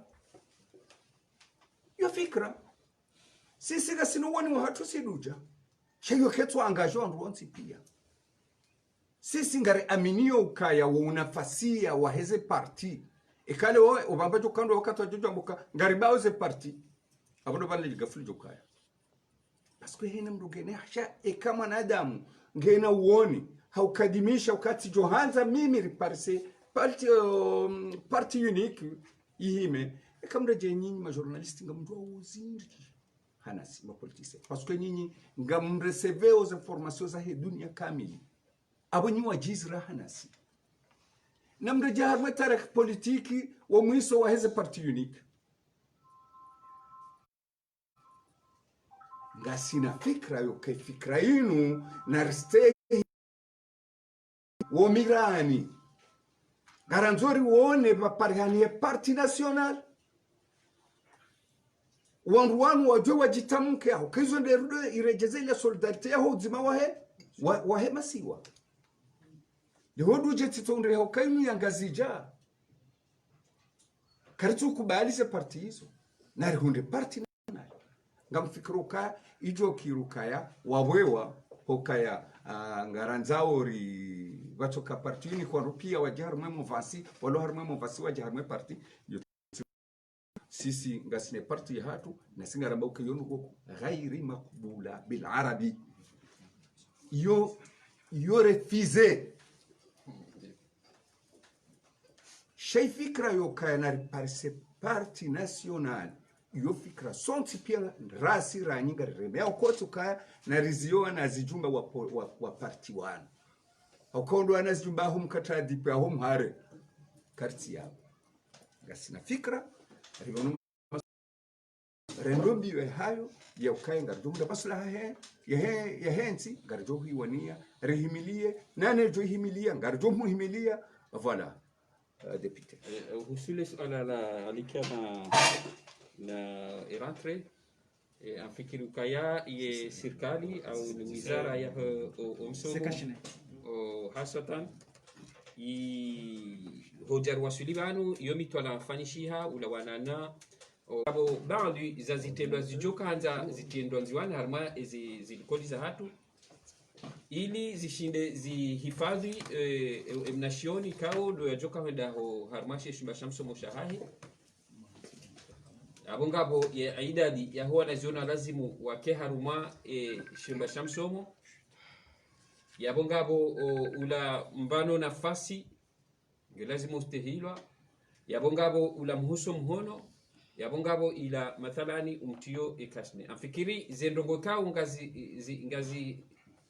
Yo fikra. Sisi ngasina woni wahatru si ndudja. Sha iyo ketsu engagé wandru wontsi pia. Sisi ngari aminio ukaya wo unafasiya wa heze parti. Eka leo, opvamba djo kandwa wakati wadjo djambuka, ngari bao ze parti. Apvo ndo pvanu le ligafuli djo kaya. Parce que hena mdru ngena hasha, eka mwanadamu, ngena uoni, haukadimisha ukati djo handza mimi riparise parti, euh, parti unique, ihime. Eka mdru dje nyinyi ma journaliste ngamdjuwa uzindji. Hanasi, ma politicien. Parce que nyinyi ngamrecevé o ze informations zahe dunia kamili. Apvo nyi wadjizira hanasi. Na mdru dje harumwa tarehi politique wo mwiso wa heze parti unique. Ngasina fikra yo ke fikra inu na ristehi wo mirani. Ngarandzo riwone pvaparihani ye parti national. Wandru wanu wadjuwe wadjitamke aho. Ke izo nde rudo iredjeze ile solidarité yaho udzima wahe, wa, wahe masiwa. Liho ndudje tsitso undre ho kainu ya Ngazidja. Karitsu kubali ze parti izo. Na rihundre parti nayo. Ngamfikiri uka, idjo kiri ukaya, wabwewa, hukaya, ah, ngarandzao ri, pvatsoka parti unique wandru pia wadje harumwa e mouvance, walo harumwa e mouvance wadje harumwa e parti, yo sisi ngasina e parti yahatru, na si ngaramba uka iyo ndrongoo ghairi makbula bil arabi. Iyo, iyo refusé. Sha i fikra yo kaya na riparise parti national. Iyo fikra sontsi pia rasi ranyi ngariremea ukotsi ukaya na riziyo wana zidjumba wa po-, wa, wa parti wanu. Hauka ndo wana zidjumba aho mkatadi pe aho mhare. Karti yabo. Ngasina fikra, ribono rendo mbiwe hayo, ya ukaya ngaridjo hundra maslaha he, ya he, ya he ntsi, ngaridjo huiwania, rihimilie, nane djo ihimilia, ngaridjo muhimilia, voilà, euh, député. Eh, eh, uhusu le suala la alikia na, na e rentrée, eh, ngamfikiri ukaya ye sirikali au ni wizara ya, eh, o, o msomo, o, haswatan, i, hodja riwaswili pvanu, iyo mitwalaa yafanyishiha, ulawana na, o, apvo baadhwi za zitrendwa zidjoka handza zitrendwa ndziwani harumwa ezi zilikoli zahatru, ili zishinde zihifadhwi, eh, e, e mnashioni kao ndo yadjoka hwenda ho harumwa she shumba sha msomo shahahe. Apvo ngapvo ye idadi yaho wanazioni lazimu wake harumwa, eh, shumba sha msomo. Yapvo ngapvo, o, ula mbano nafasi, nge lazimu ustehilwa. Yapvo ngapvo ula mhuso mhono. Yapvo ngapvo ila mathalani umtrio e cache-nez. Ngamfikiri ze ndrongoo kao ngazi, zi, ngazi,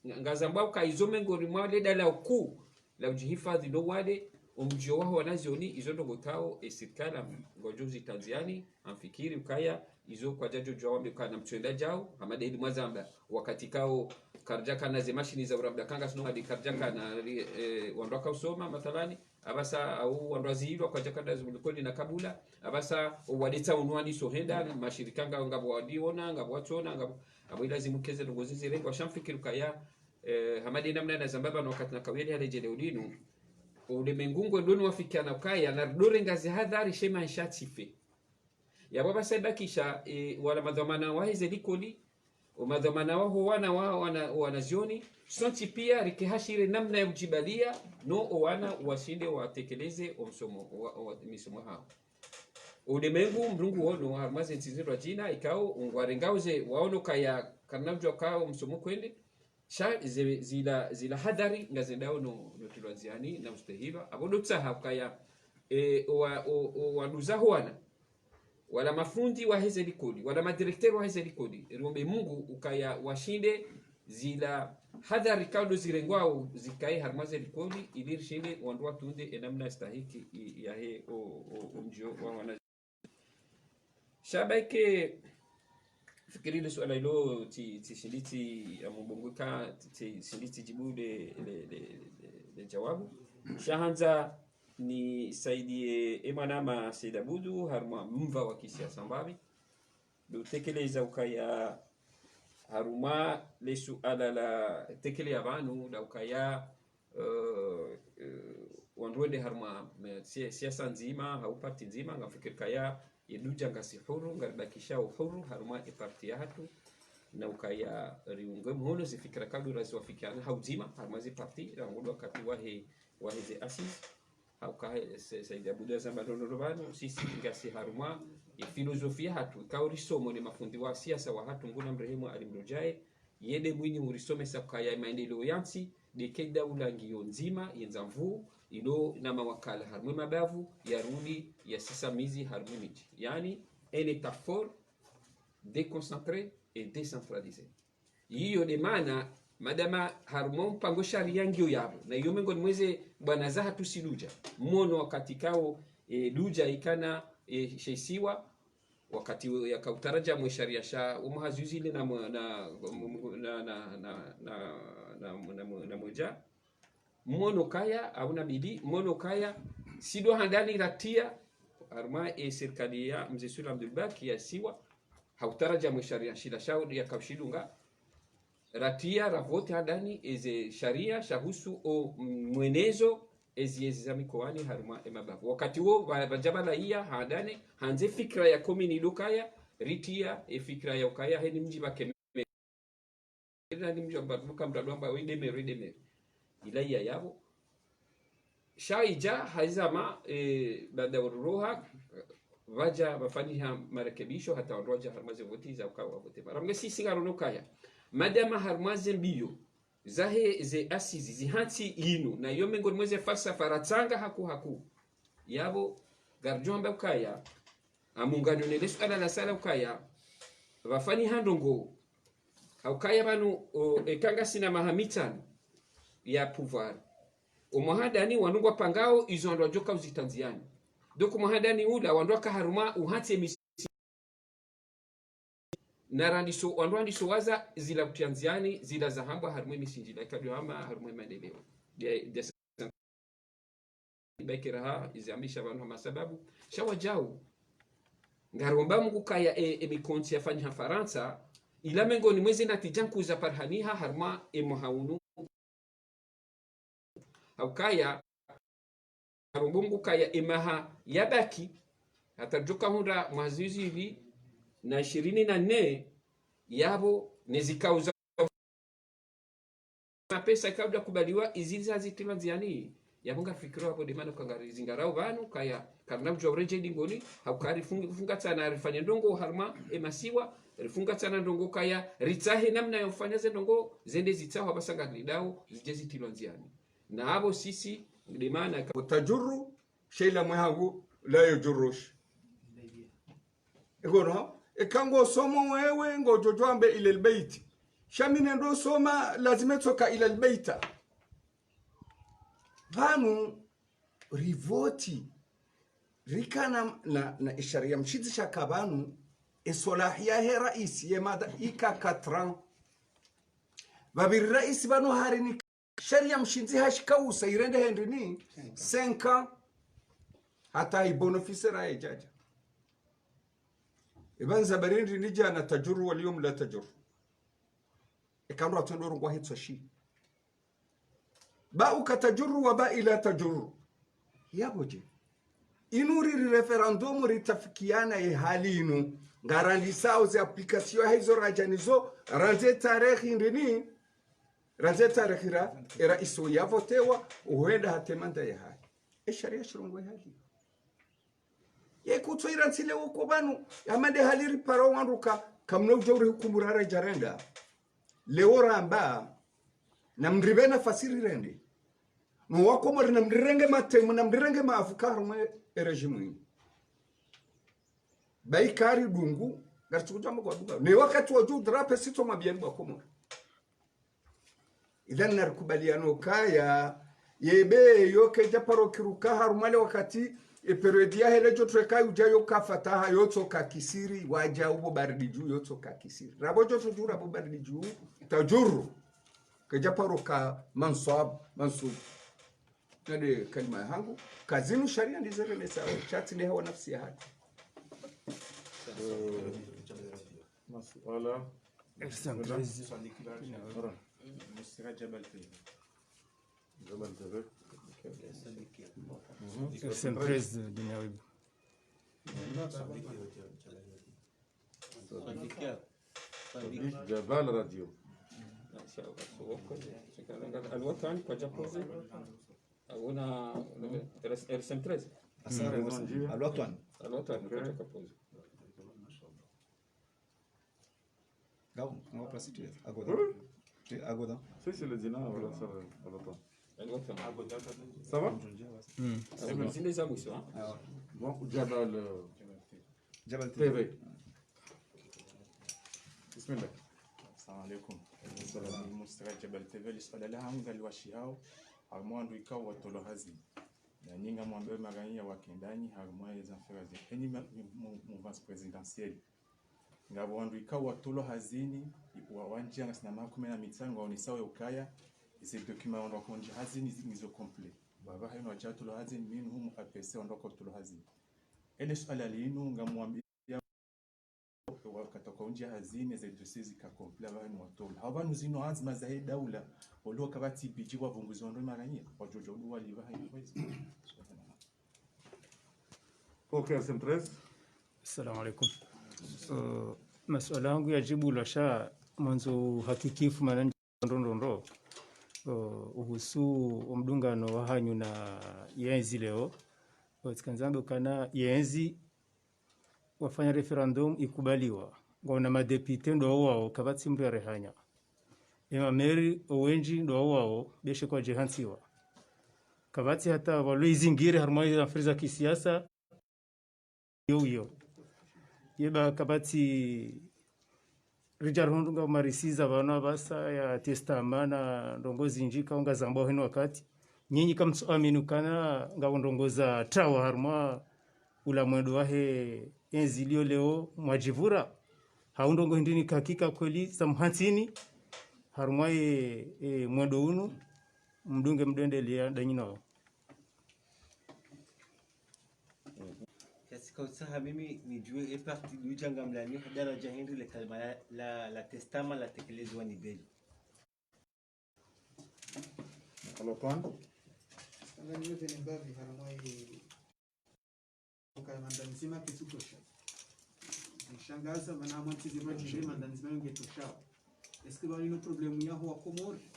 nga-, ngazambwa uka izo mengoni mwa le dala kuu la udjihifadhwi no wade, o mdjio waho wanazioni, izo ndrongoo kao e sirikali ngodjo zitandziani, ngamfikiri ukaya, izo kwadjadjo djuwa wambe ukana mtsuenda djau, hama de heli mwazamba, wakati kao karidjakana ze mashini za urabda kanga sino hadi karidjakana, eh, wandru wakausoma, mathalani, apvasa au wandru wazilwa kwadjakana zilikoli na kabula, apvasa wade tsa unwani so henda, mashirika nga, ngapvo wadiona, ngapvo watsona, ngapvo, apvo ilazimu keze ndrongoo zizirengwa, sha ngamfikiri ukaya, eh, hama de namna nazamba pvanu wakati nakaweli hale djele ulinu, ulemengu ngwendo ni wafikiana ukaya, na ridjo renga zihadhari she maesha tsife. Yapvo pvasa ibakisha, e, wala madhwamana waheze likoli, o madhwamana waho wana wa, wana, wanazioni, sontsi pia rike hashire namna ya udjibalia, no o wana washinde watekeleze o msomo, wa, wa, misomo hawo. Ulemengu mdru nguono, harumwa ze ntsi zindrwadjina, ikao, ngwarengao ze, waono kaya, karina udjua kao msomo kwende, sha ze, zila, zila hadhari, ngazendao no, no tilwa ndziani, na ustahiva. Apvo ndo tsaha ukaya, e, wa, o, o, waduza ho wana. Wala mafundi waheze likoli, wala madirecteur waheze likoli. Riombe Mungu ukaya washinde zila hadhari kao ndo zirengwao zikaye harumwa ze likoli, ili rishinde wandru watunde enamna stahiki i, yahe o, o, o mdjio wa wana. Sha baike, fikiri le suala ilo tsi, tsishindi tsi, ya mbongoka, tsi, tsishindi tsidjibu le, le, le, le, le djawabu. Sha handza nisaidie e mwanama Said Abdou, harumwa mva wa kisiasa mbapvi. Ndo tekeleza ukaya harumwa le suala la tekele ya pvanu, la ukaya, eh, eh, wandru wende harumwa, eh, si-, siasa ndzima, hau parti ndzima, ngamfikiri kaya, ye Dudja ngasi huru, ngaribakisha uhuru, harumwa e parti yahatru, na ukaya riunge mhono ze fikira kao ndo raziwafikiana ha udzima, harumwa ze parti, rangu ndo wakati wahe, waheze assises, hauka he, se, Said Abdou zamba ndrongoo pvanu, sisi ngasi harumwa, e filozofia yahatru, ikao risomo ne mafundi wa siasa wahatru, Mngu namrehemu Ali Mrojae, yende mwinyi urisomesa ukaya maendeleo ya ntsi, ndeke daula ngiyo ndzima, yendza nvuu, ilo na mawakala harumwa e mabavu, yarudi, yasisa mizi harumwa e midji. Yaani, un État fort, déconcentré et décentralisé. Iyo nde maana, madama harumwa mpango sharia ngiyo yapvo. Na iyo mengoni mweze bwana zahatru si Dudja. Mwono wakati kao, e, Dudja ikana, e, she isiwa, wakati we-, yaka utaraja mwe sharia sha, umwaha zuzile na mwe-, na, na, na mwedja. Mwono kaya, au na mbili, mwono kaya, si ndo handani ratia, harumwa e sirikali ya Mze Soulé Abdoul Baki ya isiwa, ha utaraja mwe sharia shila shao yaka ushidunga, ratia, ravote handani, eze sharia, shahusu o mwenezo, ezi, ezi za mikoani, harumwa e mabavu. Wakati wo, pva-, pvadja pvala iya, handani, handze fikira ya komini ndo kaya, ritia, e fikira ya ukaya, heni mdji pvake Ila ni mdji amba, nuka mdru amba, wende meri, wende meri. Ila iya yapvo. Sha idja, haizama, e, baada ururoha, pvadja pvafanyiha marekebisho, hata wandru wadja harumwa ze voti za ukaya wavote. Mara mnge sisi ngarono kaya. Madama harumwa ze mbio, zahe ze assises, zihantsi inu, na iyo mengoni mweze falsafa ratsanga haku haku. Yapvo, ngaridjo amba ukaya, amunganyo ne le suala la sala ukaya, pvafanyiha ndrongoo. Haukaya pvanu, o, eka ngasina maha mitsanu ya pouvoir. O mwaha handani wandru ngwapangao izo wandru wadjoka uzitria ndziani. Donc mwaha handani ula wandru waka harumwa uhantsi emisi-, na randiso, wandru randiso waza zila kutria ndziani, zila zahambwa harumwa emisindji, la ikadjo hama harumwa emaendeleo. Dia, dia Baikira ha, izi ambisha pvanu ha masababu. Sha wadjau. Ngaromba Mngu kaya e, e mikontsi yafanyiha Farantsa, ila mengoni mweze natija nkuu za parihaniha harumwa e mwaha unu. Haukaya, ngaromba Mngu kaya e maha yabaki, hata ridjoka hundra mwaha zihwi zili na ishirini na nne, yapvo ne zikao za mapesa kabla kubaliwa, izi zazitilwa ndziani. Yapvo ngarifikiriyo yapvo nde mana uka ngarizingarao pvanu, kaya, karina udjua uredjei dingoni, hauka rifung-, rifungatsana rifanye ndrongoo harumwa emasiwa, rifungatsana ndrongoo kaya, ritsahe namna ya ufanya ze ndrongoo, zende zitsahwa pvasa ngarilindao, zidje zitilwa ndziani. Na yapvo sisi, nde mana ka- Tajuru, sheila mwehangu, la yujurrush. Ikono, eka ngosoma wewe, ngodjo djwambe ila albayti. Sha mi nendo soma, lazima itsoka ila albayta. Pvanu, rivoti, rikana na, na isharia mshindzi shaka pvanu, e swalahiya he raisi, ye mada ika quatre ans. Pvapviri raisi pvanu hari ni sharia mshindzi hashika usa irende hende ni cinq ans. Hata ibonofise raye djadja. Ipvandza barindi ni djana tajuru wal yawm la tajuru. Eka ndro atsondo rungwa hitso shi. Ba uka tajuru wa ba ila tajuru. Yapvo dje. Inu riri référendum ritafikiana ye hali inu. Ngarandisao ze application ya hizo radja nizo, randzi tarehi ndrini, randzi tarehi ra, era iso yavotewa, uhenda hata manda yahahe. E sharia shirongoa e hali. Ye kutso irantsi leo ko pvanu, hama nde hali ripara wandru ka, kamna udja uri hukumu rara djarenda. Leo ramba, namripve nafasi rirende. No wakomori namrirenge matemu, namrirenge maavuka harumwa e régime inu. Baikari dungu, ngaritsukuja mwa kwa dunga. Ne wakati wa dju drape sito mabiyani wa Komori. Idhan narikubaliano kaya, yebe yo kedja paro kiruka harumwa le wakati, e période yahe le djo treka udja yo ka fataha, yo tsoka kisiri, wadja ubo baridi dju, yo tsoka kisiri. Rabo djo tsu dju, rabo baridi dju, tadjuru. Kedja paro ka manswab, mansub. Nde kalima yahangu, kazinu sharia ndizo rele sawa, shatsi nde hawa nafsi ya haki. Masuala. Ersan Trezi. Ara. Misra Jabal T V. Jabal T V. Mhm. Ersan Trezi, Dunia Web. Sadiq Jabal Radio. Al Watan, kwadja poze. Awona, R S M treize. Al Watan. Al Watan, kwadja poze. Ngao, ngao place tu. Agoda. Oui. Tu es Agoda. Si, si, le dîner, voilà, ça va, Al Watan. Ça va? Hmm. Ah, bon, Jabal, euh, Jabal T V. T V. Bismillah. Assalamu alaikum. Salam. Misra Jabal T V, li suala lahangu ngaliwashihao, harumwa wandru ikao watolwa hazini. Na nyi ngamwambe maranyiya wakendanyi, harumwa ye za mfera ze. Enyi ma-, mu-, mu-, mouvance présidentielle. Ngapvo wandru ikao watolwa hazini, wa-, wandjia ngasina maha kume na mitsanu, ngwaonesao ye ukaya, ze document wandru wakondjia hazini zi-, ngizo complet. Wapvaha inu wadja watolwa hazini, minhum A P C wandru wakotolwa hazini. Ele suala linu, ngamwambia wakati wakondjia hazini, ze dossier zika complet, apvaha inu watolwa. Hau pvanu zinu anzima zahe daula, walo kapvatsi budget wavunguzi wandru maranyiya, wadjodja udu wali pvaha inu kwezi. Ok, R S M treize. Assalamu alaikum. Euh, masuala yangu yadjibulwa sha mwandzo uhakikifu mana ndro ndro ndro. Euh, uhusu omdungano wahanyu na yenzi leo. Euh, tsikandza ndo kana yenzi wafanya référendum ikubaliwa. Ngwaona madéputé ndo wao, kapvatsi mdru yarehanya. Ema maire owendji ndo wao, beshe kwadjehantsiwa. Kapvatsi hata walo izingire harumwa iza mfera za kisiasa. Yo, yo. Yeba kapvatsi ridja rihundru nga marisiza pvanu apvasa ya testament na ndrongo zindji kaunga zambwa heno wakati. Nyinyi kamtsu amini ukana ngapvo ndrongo za trawa harumwa ula mwendo wahe yenzi liyo leo mwadjipvura. Hau ndrongo hindri ni hakika kweli za mhantsini harumwa ye, e, mwendo unu mdunge mdwendelea danyi nao. Kiasi kautsaha mimi nidjuwe e parti Dudja ngamlanyo ha daradja hindri le kalima la, la, la testament latekelezwa ni Belu. Al Watan. Sanga niwe pvene mbapvi harumwa ye ukaya manda ndzima ketsutosha. Nishangaza mana amwa ntsizi madjiri manda ndzima yo ngetoshao. Est-ce que pvanu ino problème yaho wa Komori?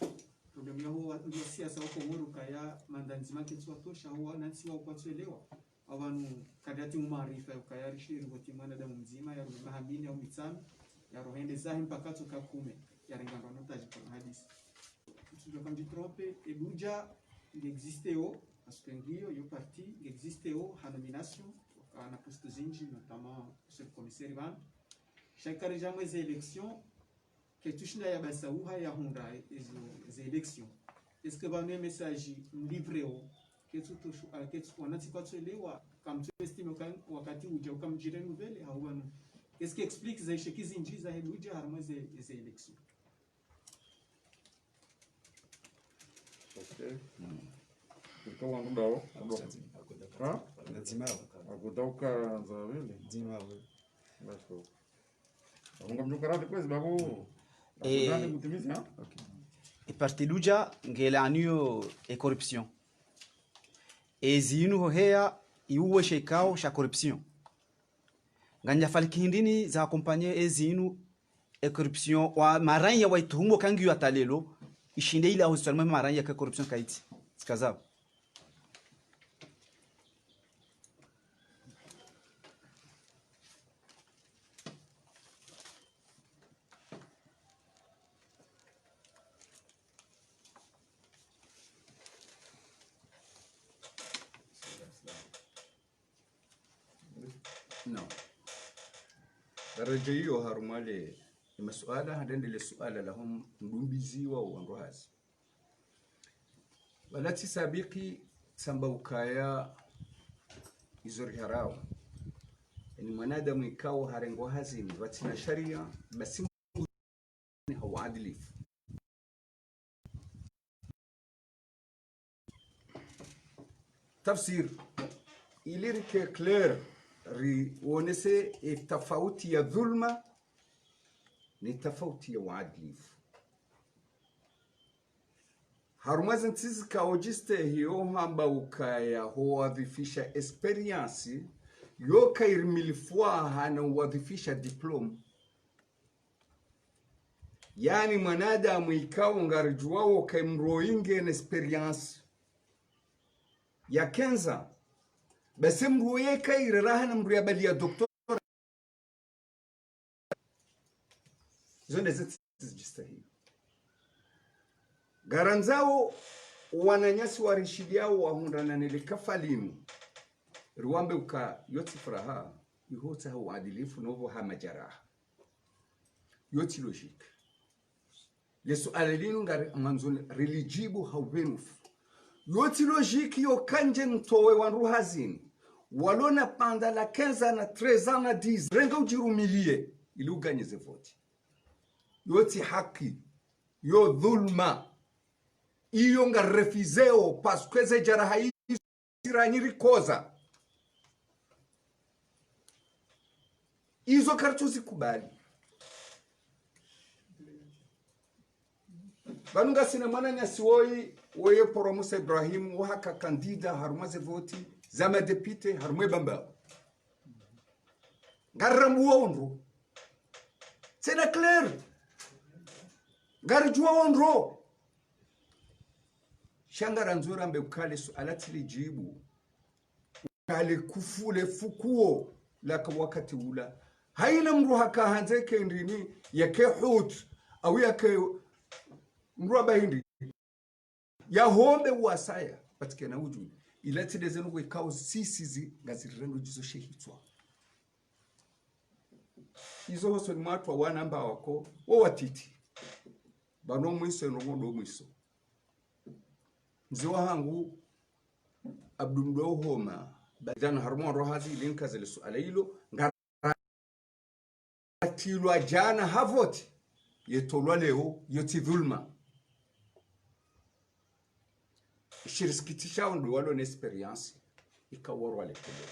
Problème yaho wa, wa siasa wa Komori ukaya manda ndzima ketsuwatosha, hau wanantsi wao kwatsuelewa. Apvanu kadati mu maarifa ya ukaya rishiri voti mwanadamu mdzima, yarume maha mine au mitsanu, yarohende zahe mpaka tsoka kume, yarenga mbano tadji kwa hadisi. Kutsujo kamdji tromper, e Dudja nge existeo, parce que ngiyo, yo parti, nge existeo, ha nomination, waka na poste zindji, notamment chef commissaire pvanu. Sha ikaridja mwe ze élection, ketsushinda ya basa uha ya hundra ezo, ze élection. Est-ce que pvanu e message mlivreo, ketsutoshu, ah, ketsu, wanantsi kwatsuelewa, kamtsu estime uka, wakati udja ukamdjire nouvelle, hau pvanu. Qu'est-ce qui explique za échec zindji zahe Dudja harumwa ze, ze élection? Ok. Ika wangu dao. Ha? Ndzima yao. Agoda uka nza pvili. Ndzima yao. D'accord. Amunga mdjuka radhi kwezi babu. Eh, agoda ni kutimizi, ha? Ok. E parti Dudja ngelanyo e corruption. E zinu hoheya Iuwe she ikao sha corruption. Nganya faliki hindrini za accompagner ezi inu e corruption wa maranya wa ituhumu kangi yo atalelo, ishinde ile aho zitwalima maranya ke corruption kaiti. Tsikazao. No. Daraja iyo harumwa le, ni masuala, handende le suala la hom ndumbizi wa wandru hazi. Wala tsi sabiki tsamba ukaya izo riharao. Ni mwanadamu ikao harengwa hazini, pvatsina sharia, basi ha uadilifu. Tafsir, ili rike clair, rionese e tafauti ya dhulma, ni tafauti ya uadilifu. Harumwa ze ntsi zikao djistehi yo hamba ukaya ho wadhifisha expérience, yo kairi mille fois hana uwadhifisha diplôme. Yaani mwanadamu ikao ngaridjuwao kayi mdru oyi ngena expérience ya quinze ans. Basi mdru oyi kairi raha na mdru ya bali ya doctorat. Zo nde ze ntsi zidjistehi. Ngarandzao wananyasi warishiliao wahundrana nele kafa linu. Riwambe uka yo tsi furaha, iho tsaha uadilifu novo ha majaraha. Yo tsi logique. Le suala linu ngari mwandzoni rilidjibu ha ubenufu. Yo tsi logique yo kandje ntowe wandru hazini. Walo na panda la quinze ans na treize ans na dix. Renga udjirumilie, ili uganye ze voti. Yo tsi haki. Yo dhulma. Iyo ngarifizeo, parce que ze jaraha i- tiranyiri koza. Izo karitsu zikubali. Pvanu ngasina mwananyasi woyi, woye Poro Musa Ibrahim, wahaka candidat harumwa ze voti za madéputé harumwa e Bambao. Ngarirambuwa ondro. Tsena clair. Ngaridjuwa ondro. Sha ngarandzo rambe uka le suala tsilidjibu. Uka le kufu le fukuo laka wakati ula. Hayina mdru haka handze ke ndrini, yake hut, au yake mdru amba hindri. Ya hombe wasaya, pvatsi kena udjui. Ila tsi de zenu ikao sisi zi, ngazirirendo djizo she hitswa. Izo hosoni mwatru wana amba wako, wo watiti. Pvanu mwiso, ndrongo ndo mwiso. Mze wahangu, Abdu Mdo Homa, badjana harumwa wandru hazi ili nkaze le suala ilo, nga- atilwa djana ha voti, yetolwa leo, yo tsi dhulma. Ishirisikitisha ondro walo na expérience, ikaworwa le kule.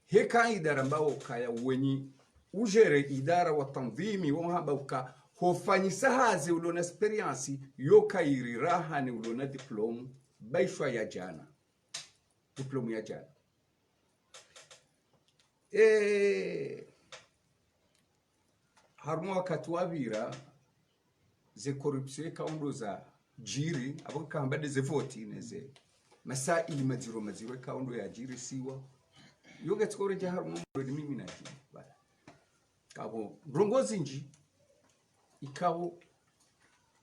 Heka idara mbao kaya wenyi, ujere idara wa tanzimi, wo hamba uka, hofanyisa hazi ulo na expérience, yo kairi raha ni ulo na diplôme, baishwa ya djana. Diplôme ya djana. Eh, harumwa wakati wapvira, ze corruption ikao ndo zadjiri, apvo kahamba de ze voti, ne ze masaili madziro madziro ikao ndo yadjirisiwa. Yo ngetsi koredja harumwa mdru ni mimi na djiri. Bala. Kapvo, ndrongo zindji, ikao,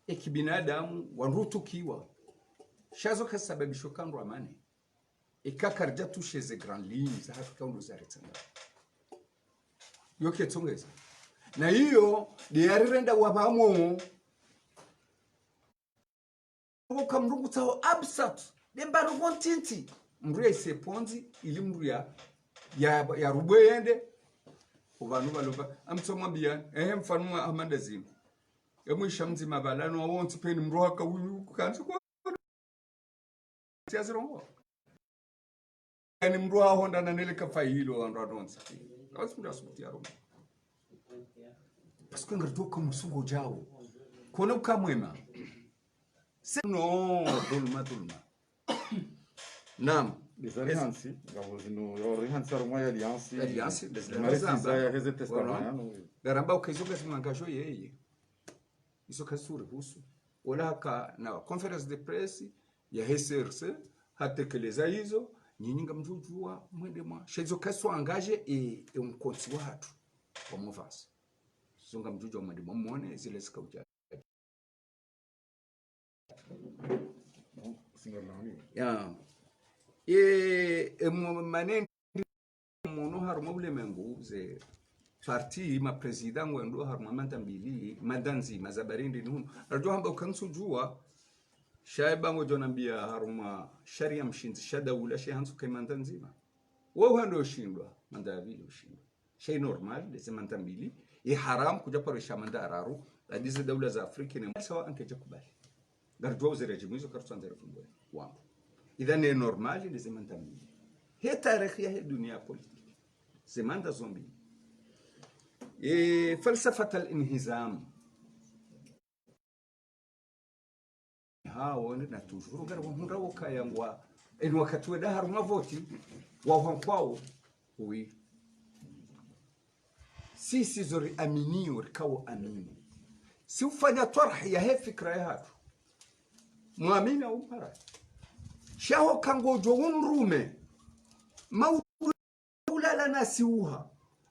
eki binadamu, wandru utukiwa. Sha zo kasababisho kandru amani. Eka karidja toucher ze grandes lignes za hakika undru za ritsanga. Yo ketsongeza. Na iyo, de yarirenda wapvamwo. Uka mdru ngutsaho absat. De mba ndrongo ntiti. Mdru ya ise pondzi, ili mdru ya, ya, ya rubwe yende. Upvanu pvalo pva, amtso mwambiya, ehe mfano mwa amanda zinu. Emwisha mdzima pvala no wontsi peni mdru haka uyu kandzi kwa. Tia zirongo. Yaani mdru ahonda na nele kafa ilo wandru adonsa. Awasi mdru asubuti ya rongo. Parce que ngaritoka musungo djao. Kona uka mwema. Se no, dhulma, dhulma. Naam. Des alliances, ngapvo zinu, yo alliance harumwa ya alliance. Alliance, des alliances. Marisi zaya heze testament, hein, oui. Ngaramba uka izo ngazimwangajo yeye. Izo kazitsuhusu. Wala haka na conférence de presse ya he C R C, hatekeleza izo, nyinyi ngamdjudjuwa mwende mwa. Sha izo kazitsu engagé e, e unkontsi wahatru wa mouvance. Izo ngamdjudjuwa mwende mwa mwone, zile zikauja. Ya. E, e, mo-, maneno munu harumwa ulemengu ze parti ma président ngwendo harumwa manda mbili, manda ndzima za barindi ni hunu. Radjo hamba uka ntsudjuwa, sha iba ngodjo nambia harumwa sharia mshindzi, sha daula, sha hantsu ke manda ndzima. Wo hando ushindwa, manda ya pvili ushindwa. Sha i normal, ndeze manda mbili, i haram kudja paro isha manda araru, hadi ze daula za Afrika ne sawa anke dja kubali. Ngaridjuwa uze régime izo karutsu andza rifungwe wangu. Idhan e normal, ndeze manda mbili. He tarehi ya he dunia politique. Ze manda zo mbili. E, falsafat al-inhizam. Ha, wone na toujours, ngari wahundra wokaya ngwa, eni wakati wenda harumwa voti, wahwa nkwawo, oui. Sisi zo riaminiyo, rikao amini. Si ufanya twarhi ya he fikira yahatru. Mwamini au mpara. Sha ho ka ngodjo unrume. Mau ulala nasi uha.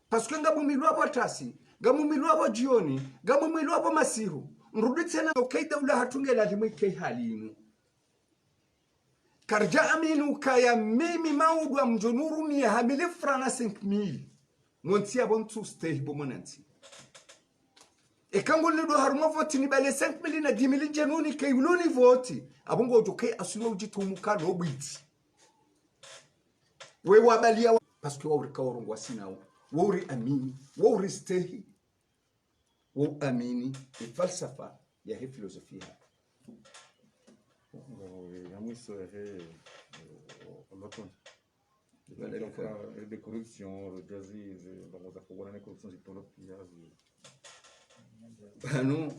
Parce que ngamumilwa pvo tasi, ngamumilwa pvo djioni, ngamumilwa pvo masihu. Nrudi tsena uka i daula hatru nge lazimu ike hali inu. Karidja amini ukaya mimi Maudu ngamdjo nurumiya ha mille francs na cinq mille. Montsi yapvo ntsu stehi bo mwanantsi. Eka ngolidwa harumwa voti nibale cinq mille na dix mille ndje nunike uloni voti. Apvo ngodjo ke asuma udjitumu ka lo bwiti. We wabaliya wa, parce que waurika worongowa sinawo, wauriamini, wauristehi, wauamini e falsafa ya he philosophie yahatru. Bon, ya mwiso ya he, euh, l'automne. Voilà, d'accord. Et de corruption, le gazi, ndrongoo za kuwana ne corruption zitolo piya zi. Pvanu,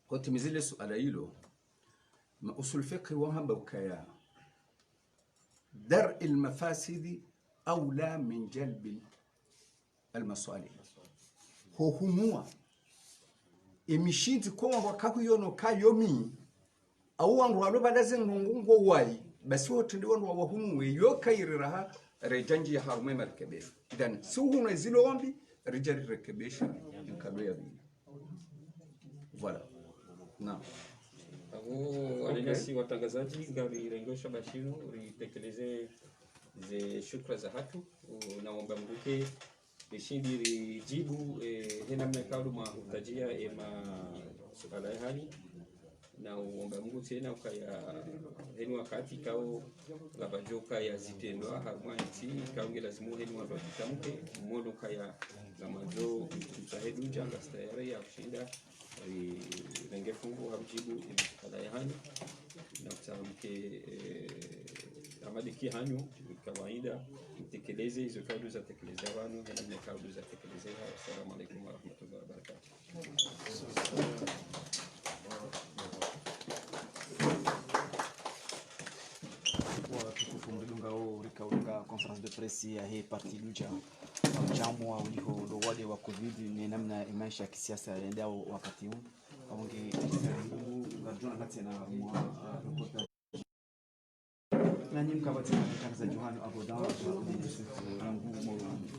kotimizi le suala ilo, ma usul fiqh wahamba ukaya درء المفاسد أولى من جلب المصالح. Ho hunuwa e mishindzi ko wandru wakahuyono ka yo mi, au wandru walo pvala ze ndrongoo ngo wayi, basi ho trende wandru wawahunuwe yo kayiri raha redja ndjiya harumwa e marekebesho. Idhan, si uhunuwa zilo mbi, ridja rirekebesha nkado ya pvili. Voilà. Naam. Apvo, wale nasi watrangazadji, ngarirengesho bashinu, ritekeleze ze shukra zahatru, u-, na womba Mngu ke, rishindi ridjibu, eh, he namna ikao mwa hutadjiya e masuala yahanyu, na womba Mngu tsena ukaya heni wakati ikao ngapvadjo kaya zitrendwa harumwa entsi, ikao nge lazimu heni wandru watsitamke, mwono ukaya ngamwandzo mtsahe dudja, ngasi tayari ya kushinda, eh, rirenge fungu ha udjibu e masuala yahanyu, na kutsaha mke, eh, amadiki hanyu, kawaida, mtekeleze izo ikao zatekeleza pvanu, he namna ikao zatekeleza. Assalamu alaikum warahmatullahi wabarakatuh. Watukufu mridungao, rika ulinga conférence de presse ya he parti Dudja. Mdjamwa uliho ndo wade wa covid, ne namna e maesha ya kisiasa yaendao wakati huu. Amonge, ngarudjona ngatsi na mwa, ah, reportage. Nanyi mkapvatsi na mtangazaji wahanyu Agodan, rangu Moroni.